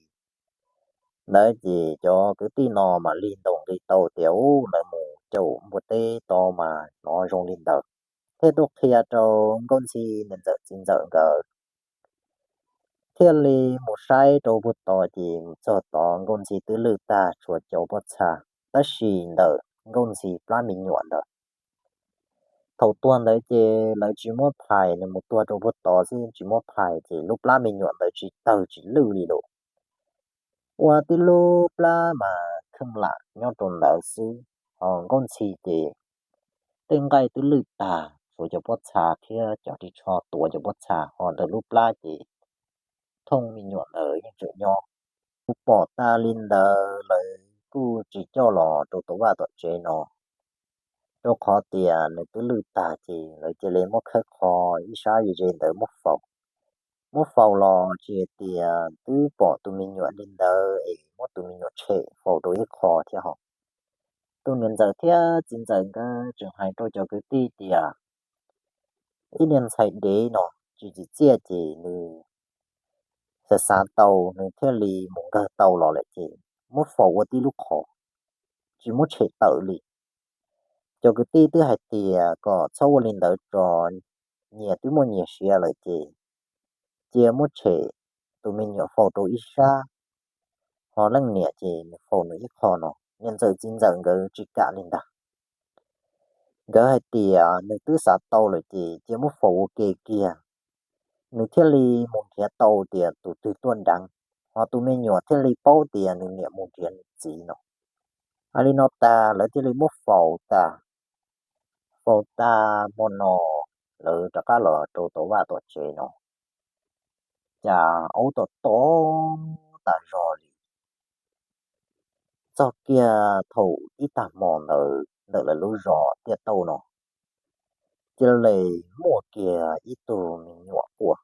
ntawd ces cov kwv tij no mam li ntaus nqi tau tias, u, lawv mus caum npua teb tod mas hnov zoo li ntawd. thiaj tuaj qhia rau Nkauj Ntxhi niam ntxawm txiv ntxawm nkawd. Thiaj li mus saib rau puag tod ces mus txog tod Nkauj Ntxhi twb lwj tag tshuav cov pob txha, tab sis ntawm Nkauj Ntxhi plab me nyuam ntawd. Thaum tuag ntawd ces lawv tsis muab phais, nws mus tuag rau puag tod xwb tsis muab phais ces lub plab me nyuam ntawd tsis tawg tsis lwj li lawm. Ua tib lub plab mas kheej lam nyob rau ntawd xwb, ho Nkauj Ntxhi ces tej nqaij twb lwj tag, tshuav cov pob txha thiab cov ris tsho tuav cov pob txha, ho ntawm lub plab ces thooj me nyuam ntawd yeej tseem nyob. Kuv pom tas li ntawd lawv kuj tsis coj los rau tom vaj tom tsev no, rau qhov tias nws twb lwj tag ces lawv cia li muab khawb qho ib sab ze ze ntawd muab faus. Muab faus los tsis hais tias twb pom tus me nyuam li ntawd es muab tus me nyuam tshem faus rau ib qho thiab ho. Tus niam ntxawm thiab txiv ntxawm nkawd tseem hais rau cov kwv tij tias ib niag ntxhais dev no tsis tsim txiaj ces nws xav xav tau nws thiaj li mus nkag tau los lawm ces muab faus ua tib lub qho, tsis muab tshem tawm li. Cov kwv tij twb hais tias kom txhob ua li ntawd tso, nyias twb muaj nyias siav lawm ces cia muab tshem tus me nyuam faus rau ib sab, ho leej niam ces nws faus nws ib qho no. Niam ntxawm txiv ntxawm nkawd tsis kam li ntag. Nkawd hais tias nws twb xav tau lawm ces cia muab faus ua ke kiag, nws thiaj li mus nrhiav tau tias tus twg tuaj deev, ho tus me nyuam thiaj li paub tias nws niam mus nrhiav nws txiv no. Hais li no tas lawv thiaj li muab faus tas. Faus tas hmo no lawv rov qab los rau tom vaj tom tsev no, cas aub tom tom tas zog li. Txog kiag thaum ib tag hmo ntawd ntawm lawv lub zos tiaj tauj no, cia li muaj kiag ib tug me nyuam quaj.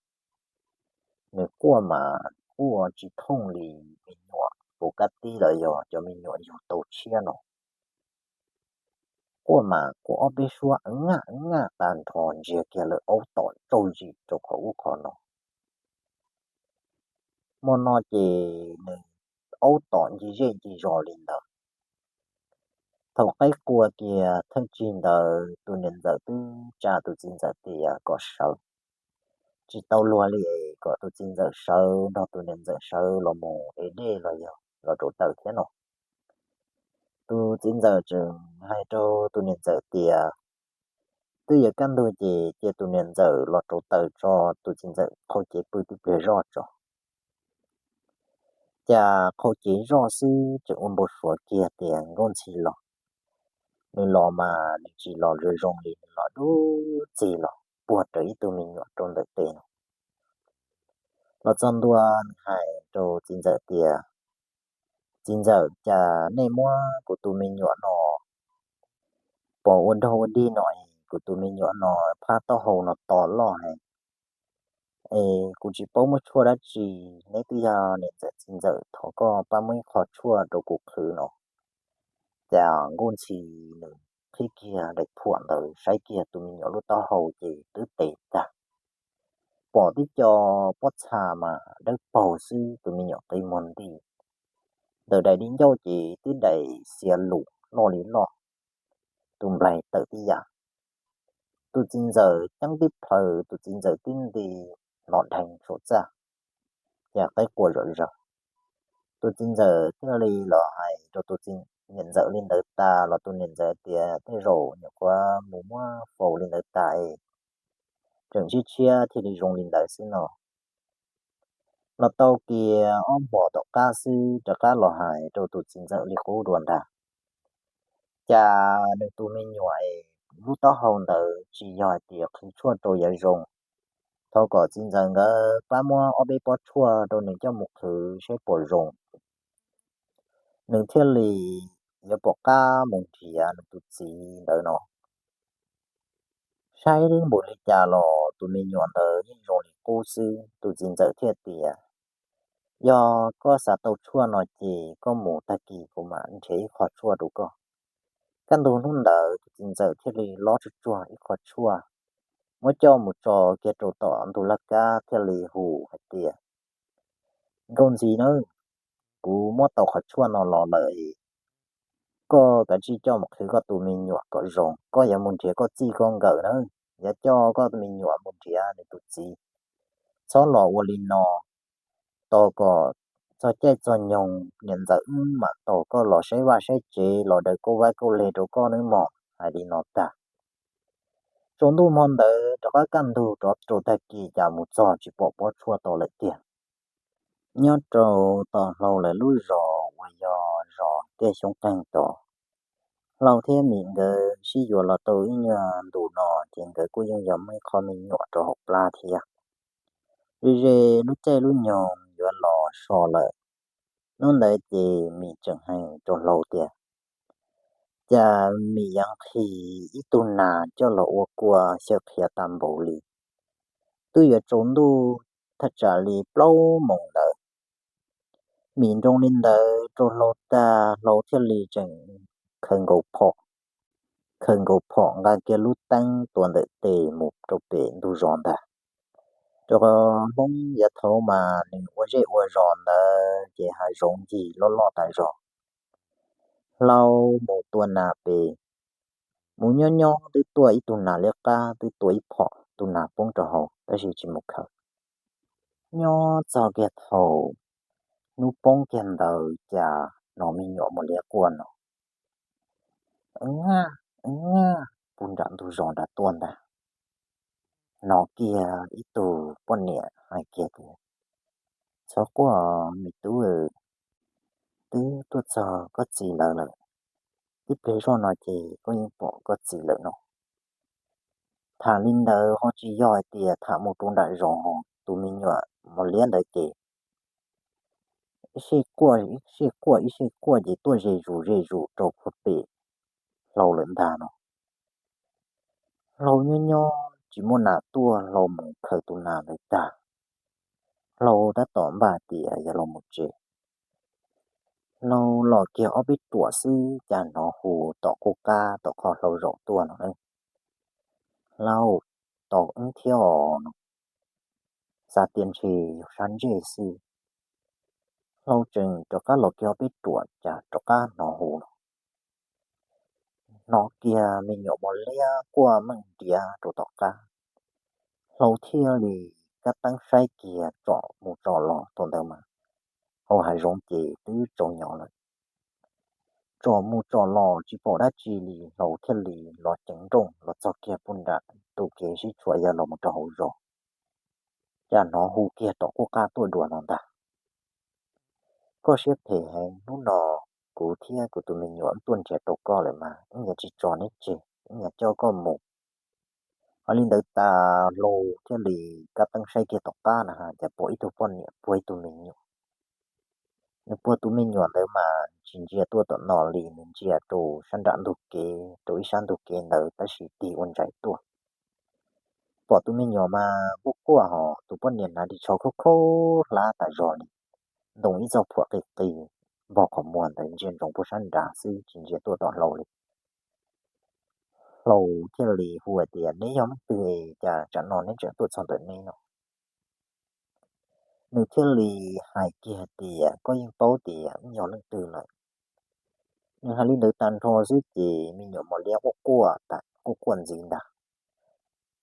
Nws quaj mas quaj tsis thooj li me nyuam puv kab tib los yog cov me nyuam yug tau tshiab no. Quaj mas quaj ob peb suab ngaj ngaj tas nrho ntsiag kiag lawm aub tom tsauj zim rau qhov ub qhov no. Hmo no ces nws aub tom ncig zej ncig zos li ntawd. Thaum qaib qua kiag thawj tsig ntawd tus niam ntxawm twb tsa tus txiv ntxawm tias kom sawv, tsis tau luag li es kom tus txiv ntxawm sawv nrog tus niam ntxawm sawv los mus ev dej los yog los rauv taws thiab no. Tus txiv ntxawm tseem hais rau tus niam ntxawm tias twb yuav kaj ntug ces cia tus niam ntxawm los rauv taws tso, tus txiv ntxawm qhau cev pw tib pliag zoj tso. Cas qhau cev zoj xwb tseem ua npau suav kiag tias Nkauj Ntxhi los. Nws los mas nws tsis los zoo zoo li, nws los dub txig los puag rawv ib tug me nyuam rau ntawm tes no. Los txog ntua nws hais rau txiv ntxawm tias, txiv ntxawm, cas nej muab kuv tus me nyuam no pov ua dog ua dig no es kuv tus me nyuam no phab taub hau no to loj heev es kuv tsis paub muab tshuaj dab tsi. Neb twb yog niam ntxawm txiv ntxawm, thov koj pab muab ib qho tshuaj rau kuv qhwv no. Cas Nkauj Ntxhi nws qhib kiag daim phuam ntawd saib kiag tus me nyuam lub taub hau ces twb tes tag. Pom tib co pob txha mas dawb paug xwb, tus me nyuam qi muag nti. Ntawm daim di ncauj ces tib daim xiav lus loj li loj, tus nplaig tawm tib yam. Tus txiv ntxawm ceeb tib plhaws, tus txiv ntxawm tib nti hnov dheev saum txaj, cas qaib qua zom zaws. Tus txiv ntxawm thiaj li los hais rau tus niam ntxawm li ntawd tas los tus niam ntxawm tias tej zaum nyuam qhuav mus muab faus li ntawd tas es tseem sib tshiab thiaj li zoo li ntawd xwb no. Los tau kiag ob hmos tom qab xwb rov qab los hais rau tus txiv ntxawm li qub dua ntag. Cas nws tus me nyuam es lub taub hau ntawd tsis yog hais tias qhwv tshuaj rau yuav zoo. Thov kom txiv ntxawm nkawd pab muab ob peb pob tshuaj rau nws coj mus qhwv saib puas zoo, nws thiaj li yuav pom qab mus nrhiav nws tus txiv ntawd no. Saib npaum li cas los tus me nyuam ntawd yeej zoo li qub xwb, tus txiv ntxawm thiaj tias, yog koj xav tau tshuaj no ces koj mus, tag kis kuv mam nrhiav ib qho tshuaj rau koj. Kaj ntug hnub ntawd tus txiv ntxawm thiaj li lob tsuag tsuag ib qho tshuaj, muab coj mus tso kiag rau tom ntug laj kab thiaj li hu hais tias, Nkauj Ntxhi na, kuv muab tau qhov tshuaj no los lawm, koj kav tsij coj mus qhwv koj tus me nyuam kom zoo, koj yuav mus nrhiav koj txij koj nkawm na. yuav coj koj me nyuam mus nrhiav nws tus txiv. Txhob los ua li no, tos kom txog caij txog nyoog niam ntxawm wb mam tos koj los saib vaj saib tsev los daws kauj vab kauj leg rau koj nawb mog. Hais li no tag, tsaus ntuj hmo ntawd rov qab kaj ntug rov rau tag kis cas mus txog tsis pom pob tshuaj tau lawm tiag. Nyob rau tom Hlau lawv lub zos uas yog zos Tiaj Xyoob Qeeg tod, Hlau thiab Mim nkawd sib yuav los tau ib nyuag ntus no ces nkawd kuj yeej yog muaj ib qho me nyuam rau hauv plab thiab. Ze ze lub caij lub nyoog yuav los so lawm, hnub ntawd ces Mim tseem hais rau Hlau tias, cas Mim yuav nqhis ib tug nas coj los ua kua xyaw qhiav tas npaum li. Twb yuav tsaus ntuj thaj tsam li plaub moos ntawd. Mim nroo li ntawd rau Hlau tag, Hlau thiaj li tseem khaws nkaus phom, khaws nkaus phom nqa kiag lub teeb tua ntawm tes mus rau pem ntug zos ntag. Rau qhov Hmoob yav thaud mas nws ua zej ua zos ntawd ces hav zoov ncig loj loj tas zog. Hlau mus tua nas pem, mus nyob nyob twb tuaj ib tug nas liab qab, twb tua ib phom, tus nas poob rau hauv tab sis tsis mus khaws. Nyob txog kiag thaum hnub poob kiag ntawd cas hnov me nyuam mos liab quaj no, a, a, puag nram ntug zos nram tuaj ntag. Hnov kiag ib tug poj niam hais kiag tias, txhob quaj me tub, twb tuaj txog koj txiv lawv lawm, tib pliag zoj no ces koj yeej pom koj txiv lawm no. Tham li ntawd ho tsis yog hais tias tham mus rau nram zos, tus me nyuam mos liab ntawd ces ib sij quaj ib sij quaj ib sij quaj ces tuaj ze zus ze zus rau puag pem Hlau lawm ntag no. Hlau nyob nyob tsis muaj nas tuaj, Hlau mus khaws tus nas ntawd tag, Hlau tab tom npaj tias yog los mus tsev. Hlau los kiag ob peb ruam xwb cas hnov hu tom qub qab tom qhov Hlau zaum tuaj no, Hlau, tos wb thiab os no. Xav tias ntshe yog sab ntsej xwb. Hlau tseem rov qab los kiag ob peb ruam cas rov qab hnov hu no. Hnov kiag me nyuam mos liab quaj meej diav rau tom qab. Hlau thiaj li kab teeb saib kiag tsom mus tsom los, thaum ntawd mas hauv hav zoov ces twb tsaus nyob lawm. Tsom mus tsom los tsis pom dab tsi li, Hlau thiaj li los ceev nrooj los txog kiag puag nram tus kev sib tshuam yog los mus rau hauv zos, cas hnov hu kiag tom qub qab tuaj dua no ntag. Koj siab phem heev, hnub no kuv thiab kuv tus me nyuam tuaj nrhiav rau koj lawm mas wb yuav tsis tso neb tseg, wb yuav coj koj mus. Hais li ntawd tas Hlau thiaj li kab teeb saib kiag tom qab na cas pom ib tug poj niam puag ib tug me nyuam. Nws puag tus me nyuam ntawd mas tsis ntsia tuaj tom no li, nws ntsia rau sab nram ntug kev, rau ib sab ntug kev ntawd tab sis tig ua ntsais tuaj. Pom tus me nyuam mas quaj quaj ho tus poj niam hnav ris tsho khaub khaub hlab tas zog li, ntoo ib txoj phuam qis qis npog qhov muag ntawd ntsia ntsoov puag sab nrad xwb tsis ntsia tuaj tom Hlau li. Hlau thiaj li hu hais tias, neb yog leej twg cas tsam no neb tseem tuaj txog ntawm neb no? Nws thiaj li hais kiag hais tias, koj yeej paub tias wb yog leej twg lawm. Nws hais li ntawd tag nrho xwb ces me nyuam mos liab quaj quaj tas quaj quaj ntxiv ntag.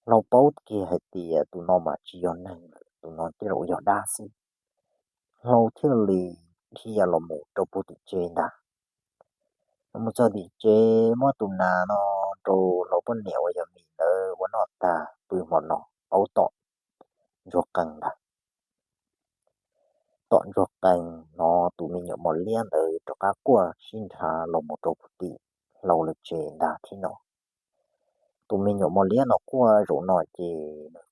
Hlau paub kiag hais tias tus no mas tsis yog neeg lawm, tus no tej zaum yog dab xwb. Hlau thiaj li dhia los mus rau puag tim tsev ntag. Los mus txog tim tsev muab tus nas no rau Hlau poj niam uas yog Mim ntawd ua noj tag pw hmo no, aub tom ntsuag qees ntag. Tom ntsuag qees no tus me nyuam mos liab ntawd rov qab quaj sib nrhav los mus rau puag tim Hlau lawv tsev ntag thiab no. Tus me nyuam mos liab no quaj zaum no ces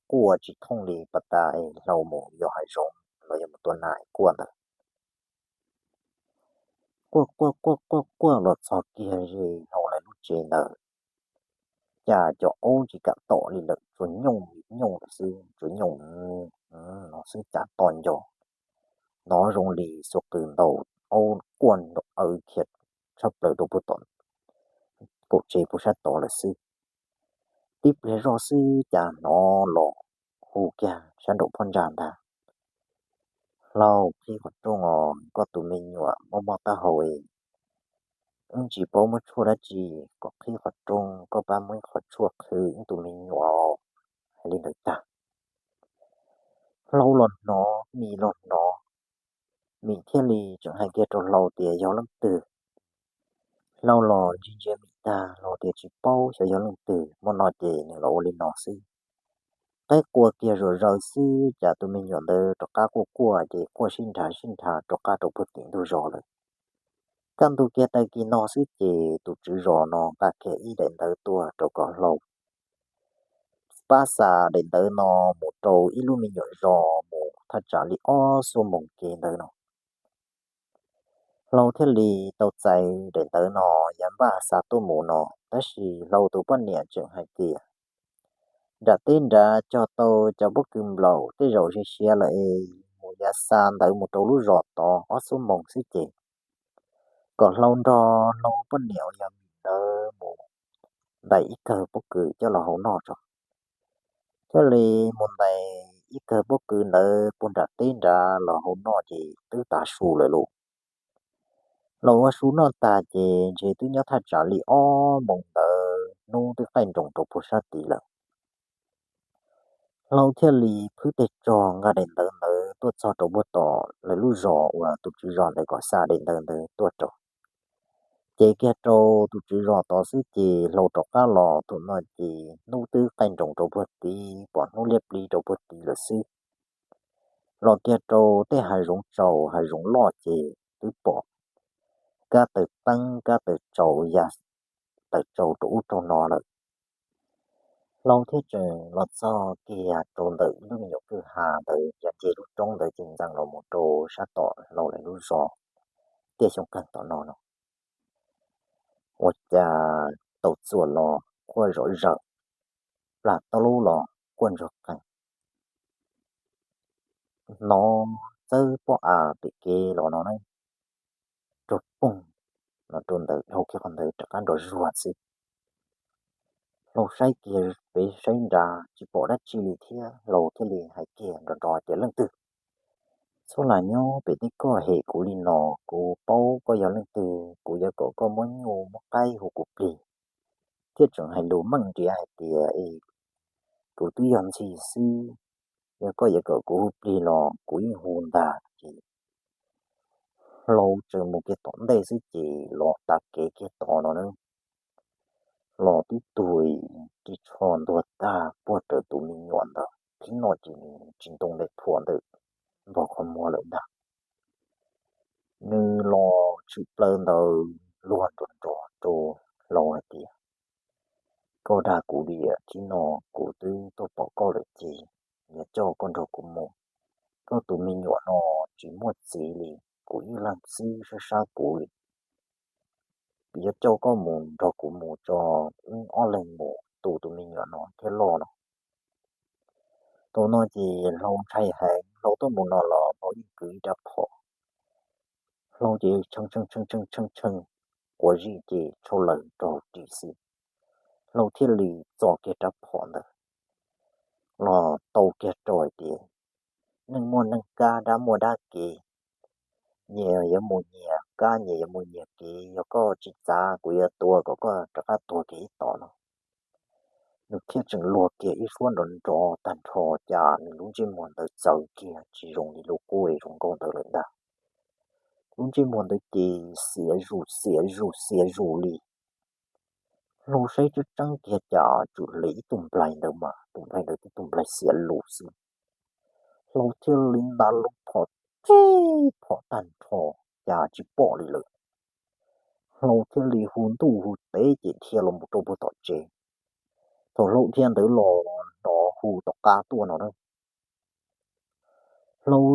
quaj tsis thooj li pas tas es Hlau mus yos hav zoov los yog mus tua nas quaj ntawd. Quaj quaj quaj quaj quaj los txog kiag ze Hlau lawv lub tsev ntawd, cas cov aub tsis kam tom li lawm, tsuas nyooj nyooj lawm xwb, tsuas nyooj no xwb cas to nco. Hnov zoo li xuas qws ntaus aub quaj nraum awv khiav tshaj plaws rau puag tom kaum tsev puag sab tod lawm xwb. Tib pliag zoj xwb cas hnov los hu kiag sab nraum phab ntsa ntag. Hlau, qhib qhov rooj os, koj tus me nyuam mob mob taub hau es wb tsis paub muab tshuaj dab tsi kom qhib qhov rooj, koj pab muab ib qhov tshuaj qhwv wb tus me nyuam. Hais li ntawd tag, Hlau los hnov, Mim los hnov, Mim thiaj li tseem hais kiag rau Hlau tias yog leej twg. Hlau los ntsia ntsia Mim tag, Hlau tias tsis paub xyov yog leej twg, muaj no ces nws los ua li no xwb. Qaib qua kiag zom zaws xwb, cas tus me nyuam ntawd rov qab quaj quaj ces quaj sib nrhav sib nrhav rov qab rau puag tim ntug zos lawm. Kaj ntug kiag tag kis no xwb ces tus tswv zos no nqa kiag ib daim ntawv tuaj rau kom Hlau pab xa daim ntawv no mus rau ib lub me nyuam zos mus thaj tsam li ob xuab moos kev ntawd no. Hlau thiaj li tau txais daim ntawv no, yav npaj xa tuaj mus no, tab sis Hlau tus poj niam tseem hais tias, nram teb nrad cog tau cov pob kws nplaum, tej zaum siav siav lawm es mus yav xa ntawv mus rau lub zos tod ob xuab moos xwb ces kom Hlau nrog Hlau poj niam uas yog Mim ntawd mus ntais ib kawm pob kws coj los hau noj tso. Thiaj li mus ntais ib kawm pob kws ntawd puag nram teb nrad los hau noj ces twb tav su lawm lauj. Los ua su noj tag ces ntshe twb nyob thaj tsam li ob moos ntawd, hnub twb qaij nroos rau puag sab tid lawm. Hlau thiaj li phwb teg tsog nqa daim ntawv ntawd tuaj txog rau puag tom lawv lub zos uas tus tswv zos ntawd kom xa daim ntawv ntawd tuaj rau. Ces kiag rau tus tswv zos tod xwb ces Hlau rov qab los thaum no ces hnub twb qaij nroos rau puag tid, pom hnub liab plig rau puag tid lawm xwb. Los kiag rau tej hav zoov tsaus hav zoov loj ces twb pom kab taws teeb kab taws tsaus ya taws tsaus rau ub rau no lawm. Hlau thiaj tseem los txog kiag rau ntawm ib lub me nyuam kwj ha ntawd, yav nce lub roob ntawd ces ntxees los mus rau sab tom Hlau lawv lub zos tiaj xyoob qeeg tom no no. Ua cas tau txuas los quaj zom zaws, plam taub lub los quaj ntsuag qees, hnov txawb pob av pem kev los no na, rau poog no rau ntawd dhau kiag qhov ntawd rov qab nrov zuag xwb. Hlau saib kiag pem saib nrad tsis pom dab tsi li thiab, Hlau thiaj li hais kiag nrov nrov tias, leej twg? Txhob lam nyob pem teb koj hem kuv li no, kuv paub koj yog leej twg, kuv yuav kom koj muab nyuj muab qaib hu kuv plig. Thiaj tseem hais lus meej nriav hais tias, kuv twb yog ntxhi xwb, yog koj yuav kom kuv hu plig los kuv yeej hu ntag. Ces Hlau tseem mus kiag tom ntej xwb ces los tav kev kiag tod no na, los tib tug ris tsho ntuag tag puag raws tus me nyuam ntawd, thib no ces nws tsis ntoo daim phuam ntawm npog qhov muag lawm ntag. Nws los tshwm plaws ntawd luag nrov nrov rau Hlau hais tias, koj dag kuv diam, thib no kuv twb tuaj pom koj lawm ces yuav coj koj nrog kuv mus. Koj tus me nyuam no tsis muaj txiv li, kuv ib leeg xwb sab sab kuv li. Kuv yuav coj koj mus nrog kuv mus tso, wb ob leeg mus tu tus me nyuam no thiaj loj no. Thaum no ces Hlau ntshai heev, Hlau tuaj mus no los Hlau yeej kwv ib rab phom. Hlau ces tshee tshee tshee tshee tshee quav zis ces tshau lawm rau hauv ris xwb. Hlau thiaj li txo kiag rab phom ntawd los tau kiag rau hais tias, neeg muaj neeg kab, dab muaj dab kev, nyias yuav mus nyias kab, nyias yuav mus nyias kev, yog koj tsis txav kuv yuav tua kom koj rov qab tuag kiag ib tom no. Nws thiaj tseem luag kiag ib suab nrov nrov tag nrho, cas nws lub ntsej muag ntawd txawv kiag tsis zoo li lub qub es zoo nkauj ntawd lawm ntag. Lub ntsej muag ntawd ces xiav zus xiav zus xiav zus li. Hlau saib tseeb tseeb kiag cas tsuas li ib tug nplaig ntawd mas tus nplaig ntawd tib tug nplaig xiav lus xwb. Hlau thiaj li nta lub phom tib phom tag nrho, cas tsis pom li lawm. Hlau thiaj li hu ntuj hu teb ces dhia los mus rau puag tom tsev. Thaum Hlau dhia ntawd los hnov hu tom qab tuaj no na, Hlau,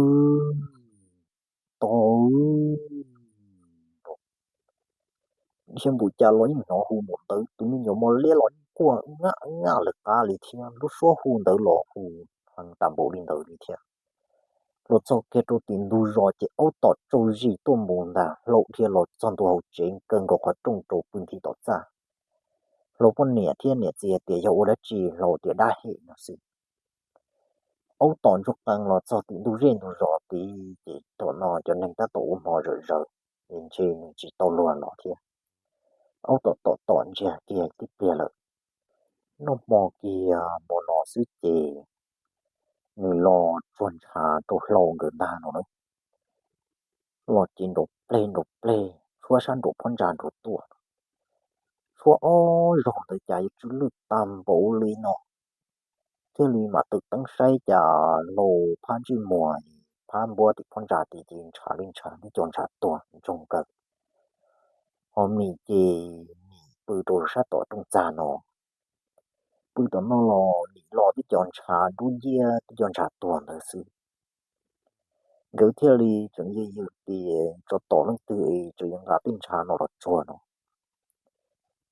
to, ntsia npaum cas los yeej hnov hu npaum ntawd, tus me nyuam mos liab los yeej quaj ngaj ngaj lawv qab li thiab, lub suab hu ntawd los hu heev tas npaum li ntawd li thiab. Los txog kiag rau tim ntug zos ces aub tom tsaug zis tuaj mus ntag, Hlau dhia los txog ntua hauv tsev kaw nkaus qhov rooj rau pw nthi tom txaj. Hlau poj niam thiab niam txiv tias yog ua dab tsi, Hlau tias dab hem no xwb. Aub tom ntsuag qees los txog tim ntug zej ntug zos tid ces thaum no cov neeg tab tom ua hmo zawm zaws, es ntshe nws tsis tau luag los thiab. aub tom tom tom ntsiag kiag tib pliag lawm. Noj hmo kiag hmo no xwb ces nws los tsuag ntshav rau Hlau nkawd ntag no na. Los ces nrov pleg nrov pleg tshuab sab nraum phab ntsa nrov tuaj, tshuab ob zaug ntawd cas yuav tsw lwj tag npaum li no. Thiaj li mam tawm teeb saib cas Hlau phab ntsej muag, phab npuab tim phab ntsa tid ces ntshav li ntshav tib co ntshav tuag ntsoog kawg. Ho Mim ces Mim pw rau sab tom rooj txag no, pw tom no los Mim los tib co ntshav dub nciab tib co ntshav tuag ntawd xwb. Nkawd thiaj li tseem yws yws tias tsov tom leej twg es tseem yuav nqa tej ntshav no los tsuag no.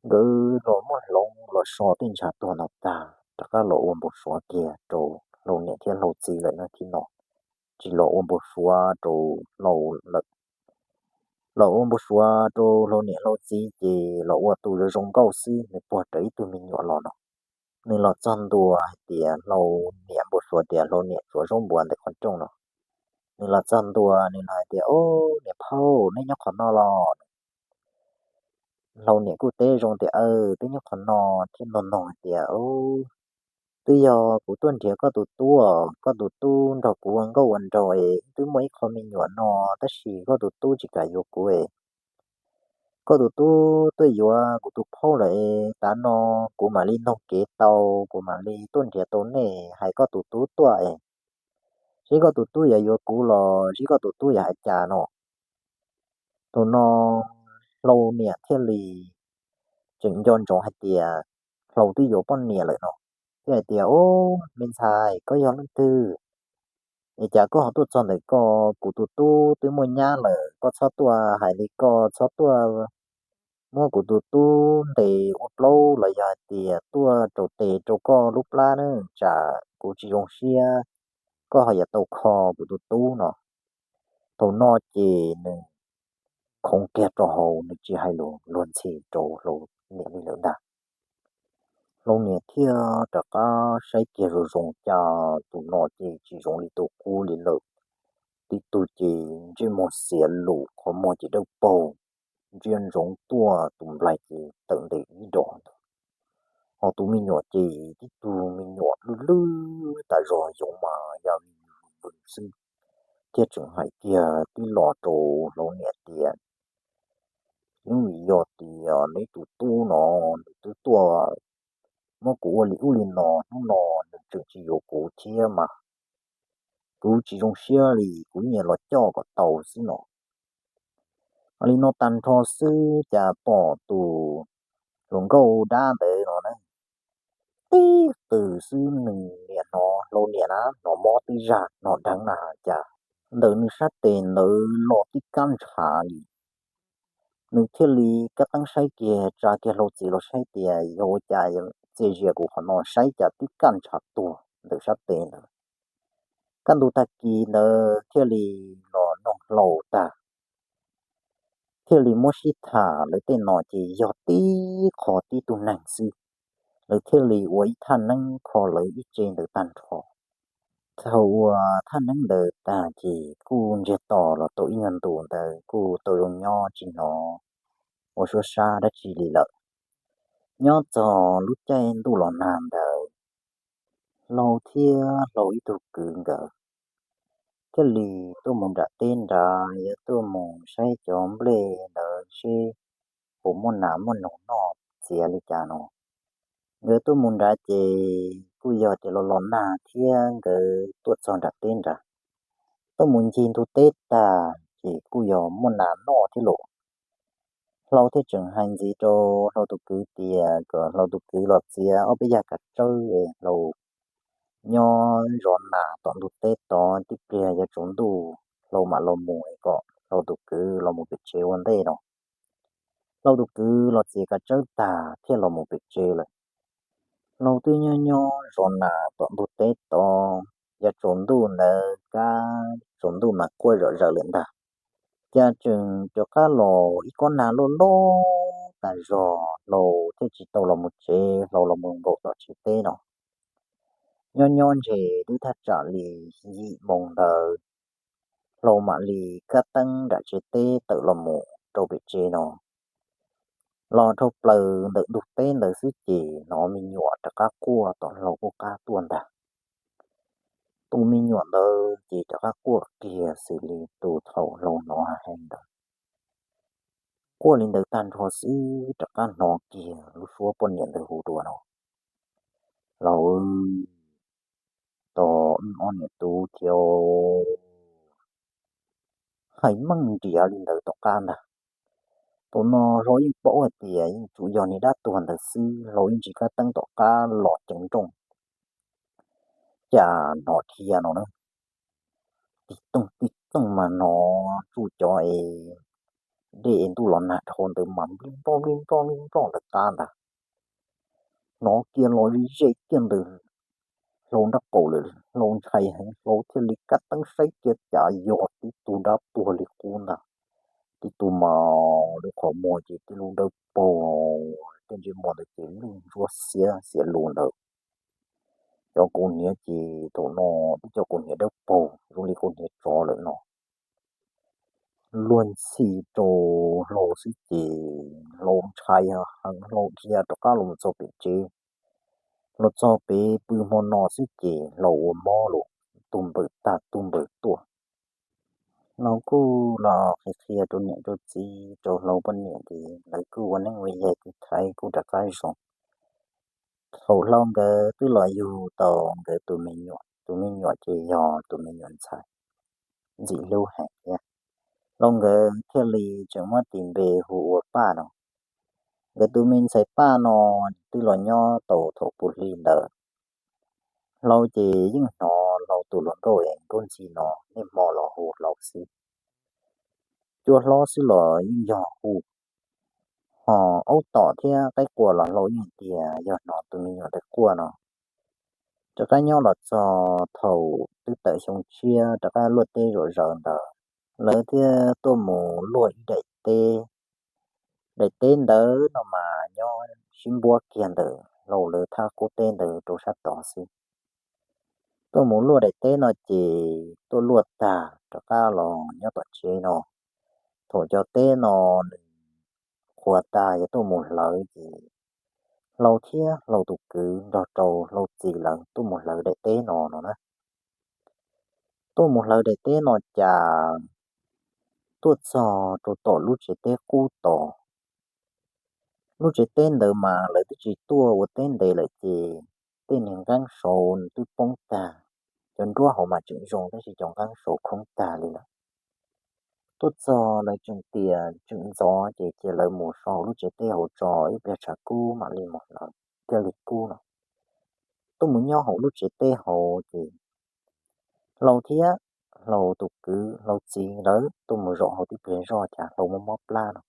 Nkawd los muab hloov los so tej ntshav tuag no tag rov qab los ua npau suav kiag rau Hlau niam thiab Hlau txiv lawm no thiab no. Tsis los ua npau suav rau Hlau lawm. Los ua npau suav rau Hlau niam Hlau txiv ces los ua tus zoo zoo nkauj xwb, nws puag rawv ib tug me nyuam los no. Nws los txog ntua hais tias Hlau niam npau suav tias Hlau niam tsuav zaub npuas ntawm qhov rooj no. Nws los txog ntua nws los hais tias, Au, niam phauj, nej nyob qhov no los? Hlau niam kuj teb zoo tias, Aw, peb nyob qhov no, thiab nug nug hais tias, Twb yog kuv tuaj nrhiav koj tus tub, koj tus tub nrog kuv ua nkauj ua nraug es twb muaj ib qho me nyuam no, tab sis koj tus tub tsis kam yuav kuv es koj tus tub tuaj yuav kuv tus phauj lawm es tav no kuv mam li nug kev tau, kuv mam li tuaj nrhiav tau nej, hais koj tus tub tuaj es seb koj tus tub yuav yuav kuv los seb koj tus tub yuav hais cas no. Thaum no Hlau niam thiaj li tseem nco ntsoov hais tias Hlau twb yuav poj niam lawm no, thiaj hais tias, Au, me ntxhais, koj yog leej twg es cas koj ho tuaj txog ntawm ko? Kuv tus tub twb muaj nyab lawm, koj txhob tuaj hais li, koj txhob tuaj muab kuv tus tub ntes ua plaub los yog hais tias tuaj rau tes rau koj lub plab na, tsam kuv tsis zoo siab koj ho yuav tau kho kuv tus tub no. Thaum no ces nws khoov kiag rau hauv, nws tsis hais lus luag ntxhi rau Hlau niam li lawm ntag. Hlau niam thiaj rov qab saib kiag zoo zoo cas tus no ces tsis zoo li tus qub li lawm. Tib tug ces ntsej muag xiav lus, qhov muag ces dawb paug, ntsia ntsoov tuaj, tus nplaig ces tawm ntes ib dos ntawd. Ho tus me nyuam ces tib tug me nyuam lwj lwj tas zog, yoov mas yog me nyuam vwm xwb. Thiaj tseem hais kiag tib los rau Hlau niam tias, Yeej vim yog tias neb tus tub no nws twb tuaj muab kuv ua li ub li no, hnub no nws tseem tsis yuav kuv thiab mas kuv tsis zoo siab li, kuv yeej los coj kom tau xwb no. Li no tag nrho xwb cas pom tus hluas nkauj dab ntawd no na, tib qws xwb nws niam hnov, Hlau niam na hnov mob twb zaj hnov dheev na cas ntawm nws sab tes ntawd los tib kab ntshav li. Nws thiaj li kab teeb saib kiag, tsa kiag Hlau txiv los saib tias yog ua cas txias zias kuv qhov no, saib cas tib kab ntshav tuag ntawm sab tes ntawd. Kaj ntug tag kis ntawd thiaj li los noog Hlau tag, thiaj li muab sib tham, lawv tej no ces yog tib qho tib tug neeg xwb. Lawv thiaj li ua ib thaj neeb kho lawv ib tse ntawd tag nrho. Thaum ua thaj neeb ntawd tag ces kuj ntsiag to los tau ib nyuag ntu ntawd kuj tau zoo nyob tsis hnov ua suab sab dab tsi li lawm. Nyob txog lub caij ntuj los nag ntawd, Hlau thiab Hlau ib tug kwv nkawd thiaj li tuaj mus nram teb nrad, yuav tuaj mus saib cov nplej ntawd seb puas muaj nas muaj noog noj txiav li cas no. Nkawd tuaj mus nrad ces kuj yog tias los los nag thiab, nkawd tuaj txog nram teb nrad, tuaj mus ncig ntug teb tag ces kuj yog muaj nas noj thiab lauj. Hlau thiaj tseem hais ntxiv rau Hlau tus kwv tias kom Hlau tus kwv los txiav ob peb yag kav tsawb es Hlau nyob zov nas tom ntug teb tod, tib pliag yuav tsaus ntuj Hlau mam los mus es kom Hlau tus kwv los mus pem tsev ua ntej no. Hlau tus kwv los txiav kav tsawb tag thiaj los mus pem tsev lawm. Hlau twb nyob nyob zov nas tom ntug teb tod, yav tsaus ntuj ntawd kab tsaus ntuj mas quaj zom zaws lawm ntag. Cas tseem rov qab los ib kob nag loj loj tas zog, Hlau thiaj tsis tau los mus tsev, Hlau los mus nkaum tom tsev teb no. Nyob nyob ntshe twb thaj tsam li yim moos ntawd, Hlau mam li kab teeb nram tsev teb tawm los mus rau pem tsev no. Los dhau plaws ntawm ntug teb ntawd xwb ces hnov me nyuam rov qab quaj tom hlau quaj qab tuaj ntag. Tus me nyuam ntawd ces rov qab quaj kiag xws li tus thaum hlau hnov heev ntawd. Quaj li ntawd tag nrho xwb rov qab hnov kiag lub suab poj niam ntawd hu dua no: Laus, tos wb ob niam tub thiab. Hais meej nriav li ntawd tom qab ntag. Thaum no hlau yeej paub hais tias yeej tsuas yog niag dab tuag ntawd xwb, hlau yeej tsis kab teeb tom qab los ceev nrooj. Cas hnov dhia no na, tib tooj tib tooj mas hnov tsuj cov es dej es ntuj los nag dhau ntawd mas nplij nploj nplij nploj nplij nploj ntawm qab ntag. Hnov kiag los ze kiag ntawm hlau nraub qaum lawm, hlau ntshai heev, hlau thiaj li kab teeb saib kiag cas yog tib tug dab tuag li qub ntag. Tib tug mas lub qhov muag ces tib lub dawb paug, tej ntsej muag ntawd ces lub ntsuab xiab xiav lus ntawd. Cov kaus hniav ces thaum no twb cov kaus hniav dawb paug zoo li kaus hniav tsov lawm no. Luag ntxhi rau hlau xwb ces hlau ntshai heev, hlau dhia rov qab los txog pem tsev. Los txog pem pw hmo no xwb ces hlau ua mob los tus npawm tag tus npawm tuaj. Hlau kuj los qhia qhia rau niam rau txiv rau hlau poj niam ces lawv kuj ua neeb ua yaig tiv thaiv kuj rov qab zoo. Thaum hlau nkawd twb los yug tau nkawd tus me nyuam, tus me nyuam ces yog tus me nyuam ntxhais ntxim hlub heev thiab. Hlau nkawd thiaj li tseem muab tis npe hu ua Paj no. Nkawd tus me ntxhais Paj no twb los nyob tau thaum puv hli ntawd. Hlau ces yeej hnov hlau tus hluas nkauj es nkauj ntxhi no niaj hmo los hu hlau xwb. Cua hlob xwb los yeej yog hu, ho aub tom thiab qaib qua los hlau yeej tias yog hnov tus me nyuam ntawd quaj no. Rov qab nyob los txog thaum twb tawm xyoo tshiab rov qab luaj teb zom zaws ntawd, lawv thiaj tuaj mus luaj ib daim teb. Daim teb ntawd no mas nyob sib npuab kiag ntawm hlau lawv thaj qub teb ntawd rau sab tod xwb. Tuaj mus luaj daim teb no ces tuaj luaj tag rov qab los nyob tom tsev no. Thaum cov teb no nws qhuav tag yuav tuaj mus hlawv ces hlau thiab hlau tus kwv nrog rau hlau txiv lawv tuaj mus hlawv daim teb no no na. Tuaj mus hlawv daim teb no cas tuaj txog rau tom lub tsev teb qub tod. Lub tsev teb ntawd mas lawv twb tsis tuaj ua teb ntev lawm ces tej niag nqeeb saud nws twb poob tag. Cov nruab hauv mas tseem zoo tab sis cov nqeeb saud khoob tag li lawm. Tuaj txog lawv tseem tias tseem ntxov ces cia lawv mus so hauv lub tsev teb hauv tso ib pliag tshav kub mam li mus hlawv thiaj li kub no. Tuaj mus nyob hauv lub tsev teb hauv ces hlau thiab hlau tus kwv hlau txiv lawv tuaj mus zaum hauv tib pliag zoj cas hlau mob mob plab no.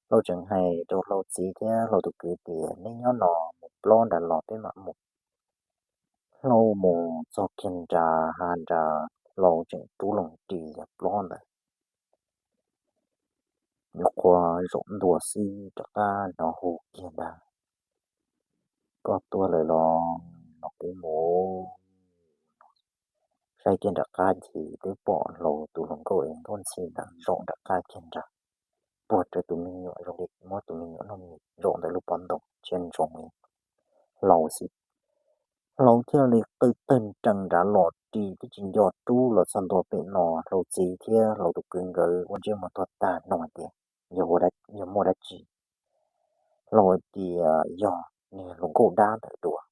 Hlau tseem hais rau hlau txiv thiab hlau tus kwv tias neb nyob no mus plob nrad los peb mam mus. Hlau mus txog kiag nrad hav nrad hlau tseem rub loo ris yog plob ntawd. Nyuam qhuav zaum ntua xwb rov qab hnov hu kiag ntag, koj tuaj lawm los no kuv mus. Saib kiag nram qab ces twb pom hlau tus hluas nkauj es nkauj ntxhi ntawd zaum nram qab kiag nrad, puag rawv tus me nyuam zoo li muab tus me nyuam noj zaum ntawm lub pob ntoo ntsia ntsoov hlau xwb. Hlau thiaj li qw tawg nrees nrad los ris twb tsis nco rub los txog ntua pem no hlau txiv thiab hlau tus kwv nkawd ua ntsej muag tuag tag no hais tias yog muaj dab tsi. Hlau tias yog niag hluas nkauj dab ntawd dua.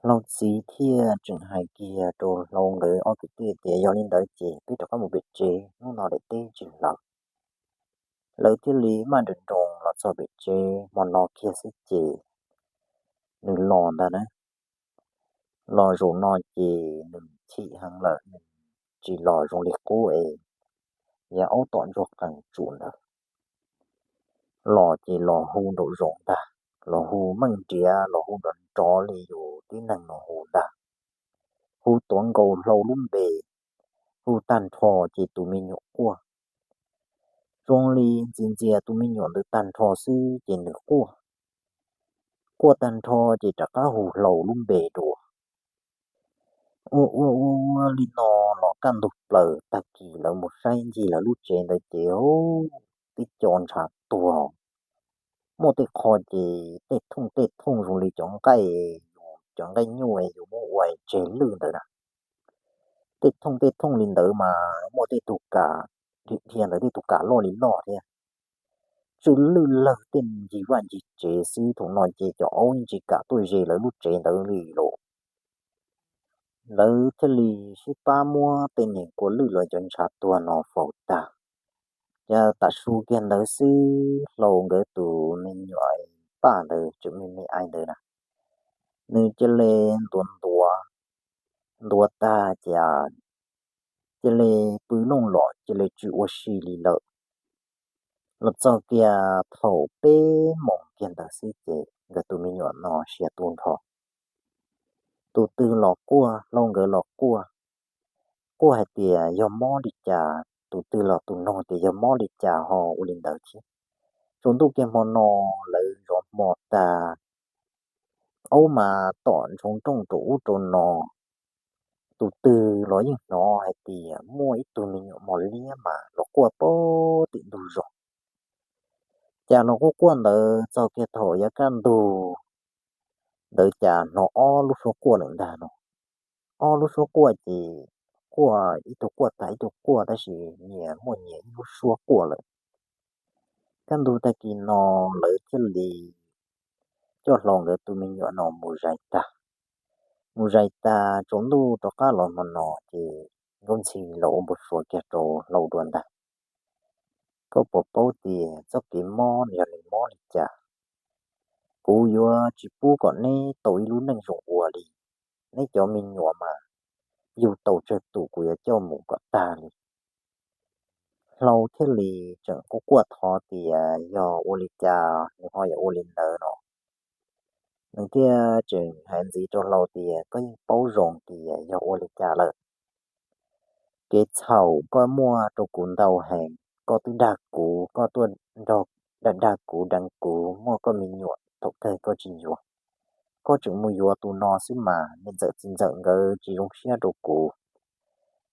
Hlau txiv thiaj tseem hais kiag rau hlau nkawd ob kwv tij tias yog li ntawd ces peb rov qab mus pem tsev, hnub no daim teb tsis hlawv. Lawv thiaj li maj nroos nroos los txog pem tsev, hmo no kiag xwb ces nws los ntag na. Los zaum no ces nws chim heev lawm, nws tsis los zoo li qub es yav aub tom ntsuag qees tsum ntawd. Los ces los hu nraum zoov ntag, los hu meej nriav los hu nrov nrov li yus tib neeg los hu ntag. Hu tuav nkaus hlau lub npe, hu tag nrho ces tus me nyuam quaj. Zoo li ntxias ntxias tus me nyuam ntawd tag nrho xwb ces nws quaj. Quaj tag nrho ces rov qab hu hlau lub npe dua. Ua ua ua ua li no los kaj ntug plaws tag kis lawv mus saib ncig lawv lub tsev ntawd ces tib co ntshav tuag. muaj tej qho ces tej thooj tej thooj zoo li cov nqaij, cov nqaij nyuj yus muab ua tseg lwj ntawd na. Tej thooj tej thooj li ntawd mas muaj tej tug kam, dhia ntawd tej tug kam loj li loj thiab, tsw lwj lawg tej ncig vaj ncig tsev xwb. Thaum no ces cov aub yeej tsis kam tuaj ze lawv lub tsev ntawd li los. Lawv thiaj li sib pab muab tej niag kua lwj los cov ntshav tuag no faus tag. Ces tam su kiag ntawd xwb Hlau nkawd tus me nyuam Paj ntawd tseem me me ntawd na, nws cia li ntuav ntuav, ntuav tag ces cia li pw looj los cia li tsis ua si li lawm. Los txog kiag thaum peb moos kiag ntawd xwb ces nkawd tus me nyuam no sia tu nrho. Tus twg los quaj, Hlau nkawd los quaj, quaj hais tias yog mob li cas, tus twg los tus noog tias yog mob li cas ho ua li ntawd thiab. Tsaus ntuj kiag hmo no lawv zov hmo tag, aub mas tom ntshoo nrooj rau ub rau no, tus twg los yeej hnov hais tias muaj ib tug me nyuam mos liab mas los quaj pem tim ntug zos. Cas los quaj quaj ntawd txog kiag thaum yav kaj ntug ntawd cas hnov ob lub suab quaj lawm ntag no. Ob lub suab quaj ces quaj ib tug quaj tag ib tug quaj tab sis nyias muaj nyias ib lub suab quaj lawm. Kaj ntug tag kis no lawv thiaj li coj Hlau nkawd tus me nyuam no mus zais tag. Mus zais tag tsaus ntuj rov qab los hmo no ces Nkauj Ntxhi los ua npau suav kiag rau Hlau dua ntag. Koj puas paub tias txoj kev mob no yog nws mob li cas? Kuv yuav tsis pub kom neb tau ib lub neej zoo ua li. Neb cov me nyuam mas yug tau tsawg tus kuv yuav coj mus kom tag li. Hlau thiaj li tseem quaj quaj thov tias yog ua li cas nws ho yuav ua li ntawd no. Nws thiaj tseem hais ntxiv rau Hlau tias koj yeej paub zoo tias yog ua li cas lawm. Kev txhaum koj muaj rau kuv ntau heev, koj twb dag kuv, koj tuaj nrog dag dag kuv deev kuv muaj koj me nyuam thaum kawg koj tsis yuav. Koj tseem mus yuav tus no xwb mas niam ntxawm txiv ntxawm nkawd tsis zoo siab rau kuv.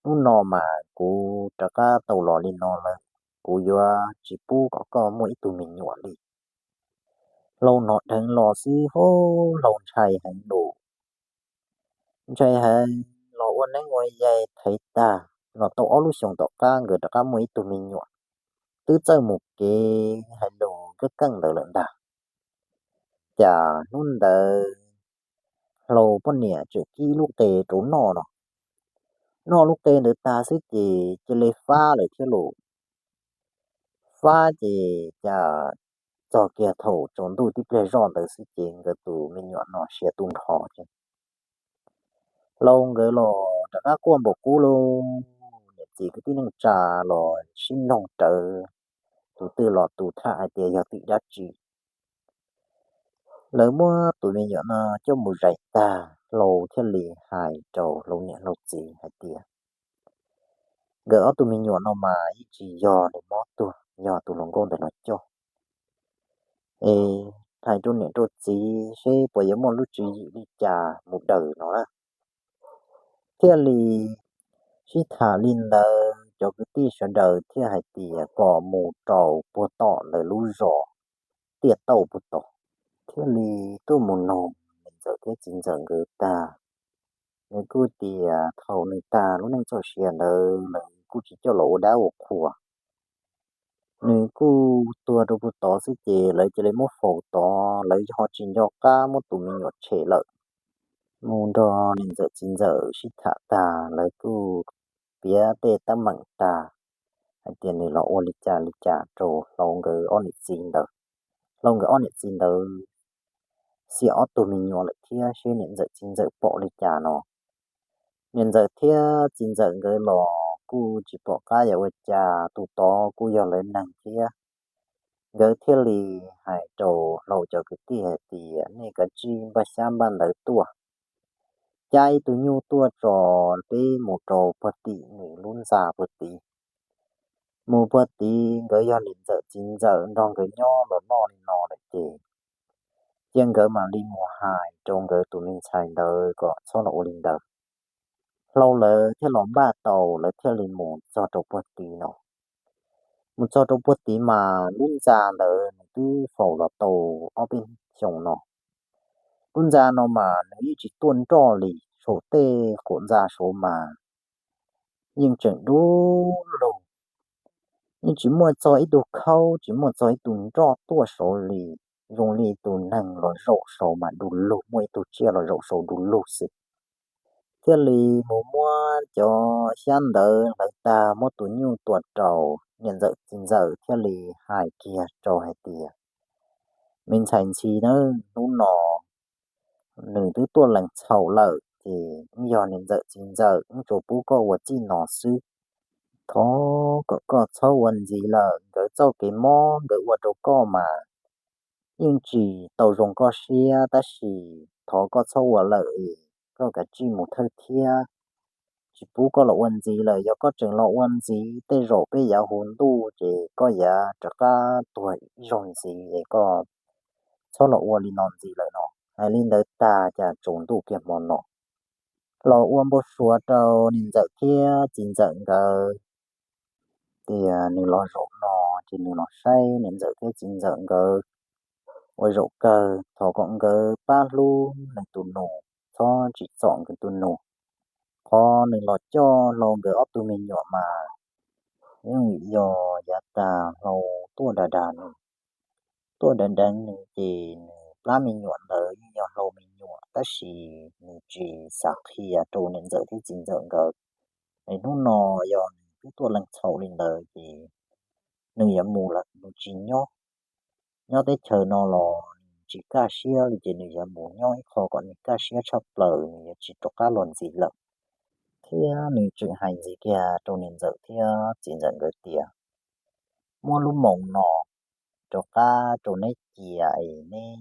Hnub no mas kuv rov qab tau los li no lawm, kuv yuav tsis pub kom koj muaj ib tug me nyuam li. Hlau hnov dheev los xwb hos Hlau ntshai heev lus. Ntshai heev los ua neeb ua yaig thaiv tag, los tau ob lub xyoos tom qab nkawd rov qab muaj ib tug me nyuam, twb txawj mus kev hais lus keeb keej ntawd lawm ntag. Cas hnub ntawd Hlau poj niam tseem kib lub qe rau noj no. Noj lub qe ntawd tag xwb ces cia li fab lawm thiab lus. Fab ces cas txog kiag thaum tsaus ntuj tib pliag zoj ntawd xwb ces nkawd tus me nyuam no sia tu nrho ces Hlau nkawd los rov qab quaj npaum qub lauj. Niam txiv kwv tij neej tsa los sib nug rawv, tus twg los tus tham hais tias yog tim dab tsi. Lawv muab tus me nyuam no coj mus zais tag, Hlau thiaj li hais rau Hlau niam Hlau txiv hais tias nkawd ob tug me nyuam no mas yeej tsis yog nws mob tuag, yog tus hluas nkauj ntawd los coj. Es hais rau niam rau txiv seb puas yuav muaj lub tswv yim li cas mus daws no na. Thiaj li sib tham li ntawd, cov kwv tij sawv daws thiaj hais tias kom mus rau puag tom ntawm lub zos Tiaj Tauj puag tod. Thiaj li tuaj mus nug niam ntxawm thiab txiv ntxawm nkawd tag, nws kuj tias thaum nws tag lub neej txoj sia ntawd lawv kuj tsis coj los ua dab ua qhua. Nws kuj tuag rau puag tod xwb ces lawv cia li muab faus tod, lawv ho tsis nco qab muab tus me nyuam tshem lawm. Mus nrog niam ntxawm txiv ntxawm sib tham tag, lawv kuj piav tej teeb meem tag hais tias nws los ua li cas li cas rau Hlau nkawd ob niam txiv ntawd. Hlau nkawd ob niam txiv ntawd xiam ob tug me nyuam lawm thiab seb niam ntxawm txiv ntxawm pom li cas no. Niam ntxawm thiab txiv ntxawm nkawd los kuj tsis pom qab yog ua cas, tus tod kuj yog lawv neeg thiab. Nkawd thiaj li hais rau Hlau cov kwv tij hais tias nej kav tsij npaj xyab npaj ntawv tuaj, cab ib tug nyuj tuaj tso, peb mus rau puag tim nws lub ntxa puag tid. Mus puag tid nkawd yog niam ntxawm txiv ntxawm nrog nkawd nyob los noj li no lawm ces cia nkawd mam li mus hais rau nkawd tus me ntxhais ntawd kom txhob los ua li ntawd. Hlau lawv thiaj los npaj tau, lawv thiaj li mus txog rau puag tid no. Mus txog rau puag tid mas lub ntxa ntawd nws twb faus los tau ob peb xyoos no. Lub ntxa no mas nws yeej tsis tuaj nroj li, saum tej qaum ntxa saud mas yeej tseem dub lug, yeej tsis muaj txog ib tug khaub, tsis muaj txog ib tug nroj tuaj saud li. Zoo li tus neeg los zaum saud mas du lug, muaj ib tug tsiaj los zaum saud du lug xwb. Thiaj li mus muab cov xyab ntawv hlawv tag, muab tus nyuj tua rau, niam ntxawm txiv ntxawm thiaj li hais kiag rau hais tias, Me ntxhais Ntxhi na, hnub no nws twb tuaj lees txhaum lawm, ces wb yog niam ntxawm txiv ntxawm wb tsuas pub koj ua txij no xwb. Thov kom koj txhob ua ntxiv lawm, nkawd txoj kev mob nkawd ua rau koj mas yeej tsis tau zoo koj siab, tab sis thov koj txhob ua lawm es koj kav tsij mus thawj thiab. Tsis pub koj los ua ntxiv lawm, yog koj tseem los ua ntxiv tej zaum peb yav hu ntuj ces koj yuav rov qab tuag ib zaug ntxiv es koj txhob los ua li no ntxiv lawm no. Hais li ntawd tag cas tsaus ntuj kiag hmo no los ua npau suav rau niam ntxawm thiab txiv ntxawm nkawd tias nws los zaum no ces nws los saib niam ntxawm thiab txiv ntxawm nkawd ua zaum kawg, thov kom nkawd pab hlub nws tus nus, txhob tsim txom nkawd tus nus. Qhov nws los coj hlau nkawd ob tug me nyuam mas yeej yog yav tas hlau tuaj dag dag nws, tuaj deev deev nws ces nws plab me nyuam ntawd yeej yog hlau me nyuam, tab sis nws tsis xav qhia rau niam ntxawm thiab txiv ntxawm nkawd. Es hnub no yog nws twb tuaj lees txhaum li ntawd ces nws yuav mus lawm, nws tsis nyob, nyob teb chaws no los nws tsis kaj siab li ces nws yuav mus nyob ib qho kom nws kaj siab tshaj plaws, nws yuav tsis rov qab los ntxiv lawm. Thiab nws tseem hais ntxiv kiag rau niam ntxawm thiab txiv ntxawm nkawd tias, Muab lub moos no rov qab rau neb cia es neb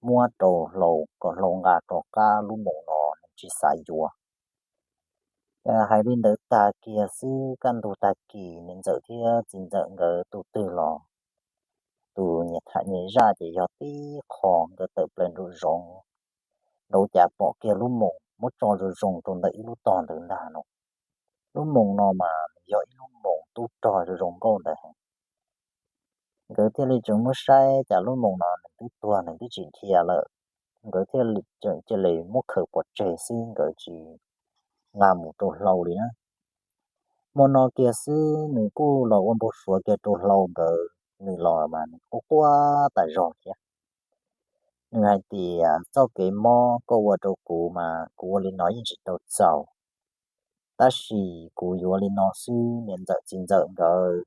muab rau hlau kom hlau nqa rov qab, lub moos no nws tsis xav yuav. Hais li ntawd tag kiag xwb, kaj ntug tag kis niam ntxawm thiab txiv ntxawm nkawd tus twg los tus nyias tham nyias zaj ces yog tib qho nkawd tawm plaws nraum zoov, nraud cas pom kiag lub moos muab tso zoo zoo rau ntawm ib lub tog ntawd ntag no. Lub moos no mas yog ib lub moos tub rog zoo zoo nkauj ntawd heev. Nkawd thiaj li tseem muab saib cas lub moos no nws twb tuag nws twb tsis dhia lawm, nkawd thiaj li tseem cia li muab khaws pov tseg xwb, nkawd tsis nqa mus rau hlau li na. Hmo no kiag xwb nws kuj los ua npau suav kiag rau hlau nkawd, nws los mas nws quaj quaj tas zog thiab. Nws hais tias, Txoj kev mob koj ua rau kuv mas kuv ua li no yeej tsis tau txaus, tab sis kuv yuav li no xwb, niam ntxawm txiv ntxawm nkawd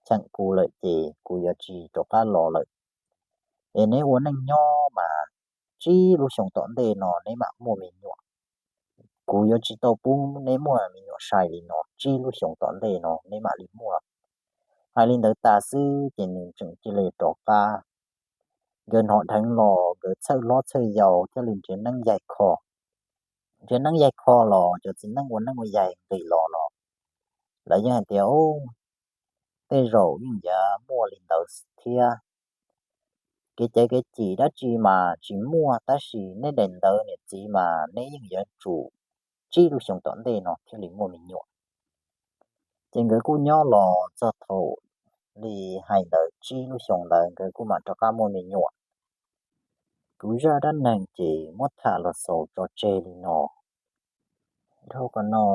cheem kuv lawm ces kuv yuav tsis rov qab los lawm. Es neb ua neej nyob mas tsib lub xyoo tom ntej no neb mam muaj me nyuam. Kuv yuav tsis tau pub neb muaj me nyuam sai li no, tsib lub xyoo tom ntej no neb mam li muaj. Hais li ntawd tas xwb ces nws tseem cia li rov qab. Nkawd hnov dheev los nkawd txhawj hlob txhawj yau thiaj li nrhiav neeb yaig kho. Nrhiav neeb yaig kho los cov txiv neej ua neeb ua yaig nqis los los lawv yeej hais tias, Tej zaum yeej yuav muaj li ntawd thiab. Kev caiv kev cim dab tsi mas tsis muaj, tab sis neb daim ntawv niam txiv mas neb yeej yuav tsum tsib lub xyoo tom ntej no thiaj li muaj me nyuam. Ces nkawd kuj nyob los txog thaum li hais ntawd tsib lub xyoo ntawd nkawd kuj mam rov qab muaj me nyuam. Kuv zaj dab neeg ces muab tham los xaus tso tseg li no. Dhau qhov no,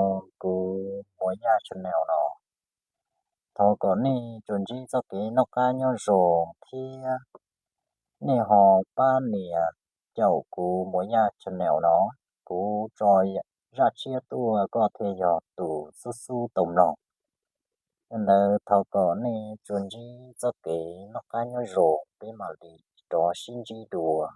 kuv Muas Yaj channel no, thov kom nej tsuas ntsib txoj kev noj qab nyob zoo thiab nej ho pab nias caum kuv Muas Yaj channel no, kuv tso zaj tshiab tuaj koj thiaj yog tus xub xub tau mloog. Yog ntawd thov kom nej tsuas ntsib txoj kev noj qab nyob zoo, peb mam li rov sib ntsib dua.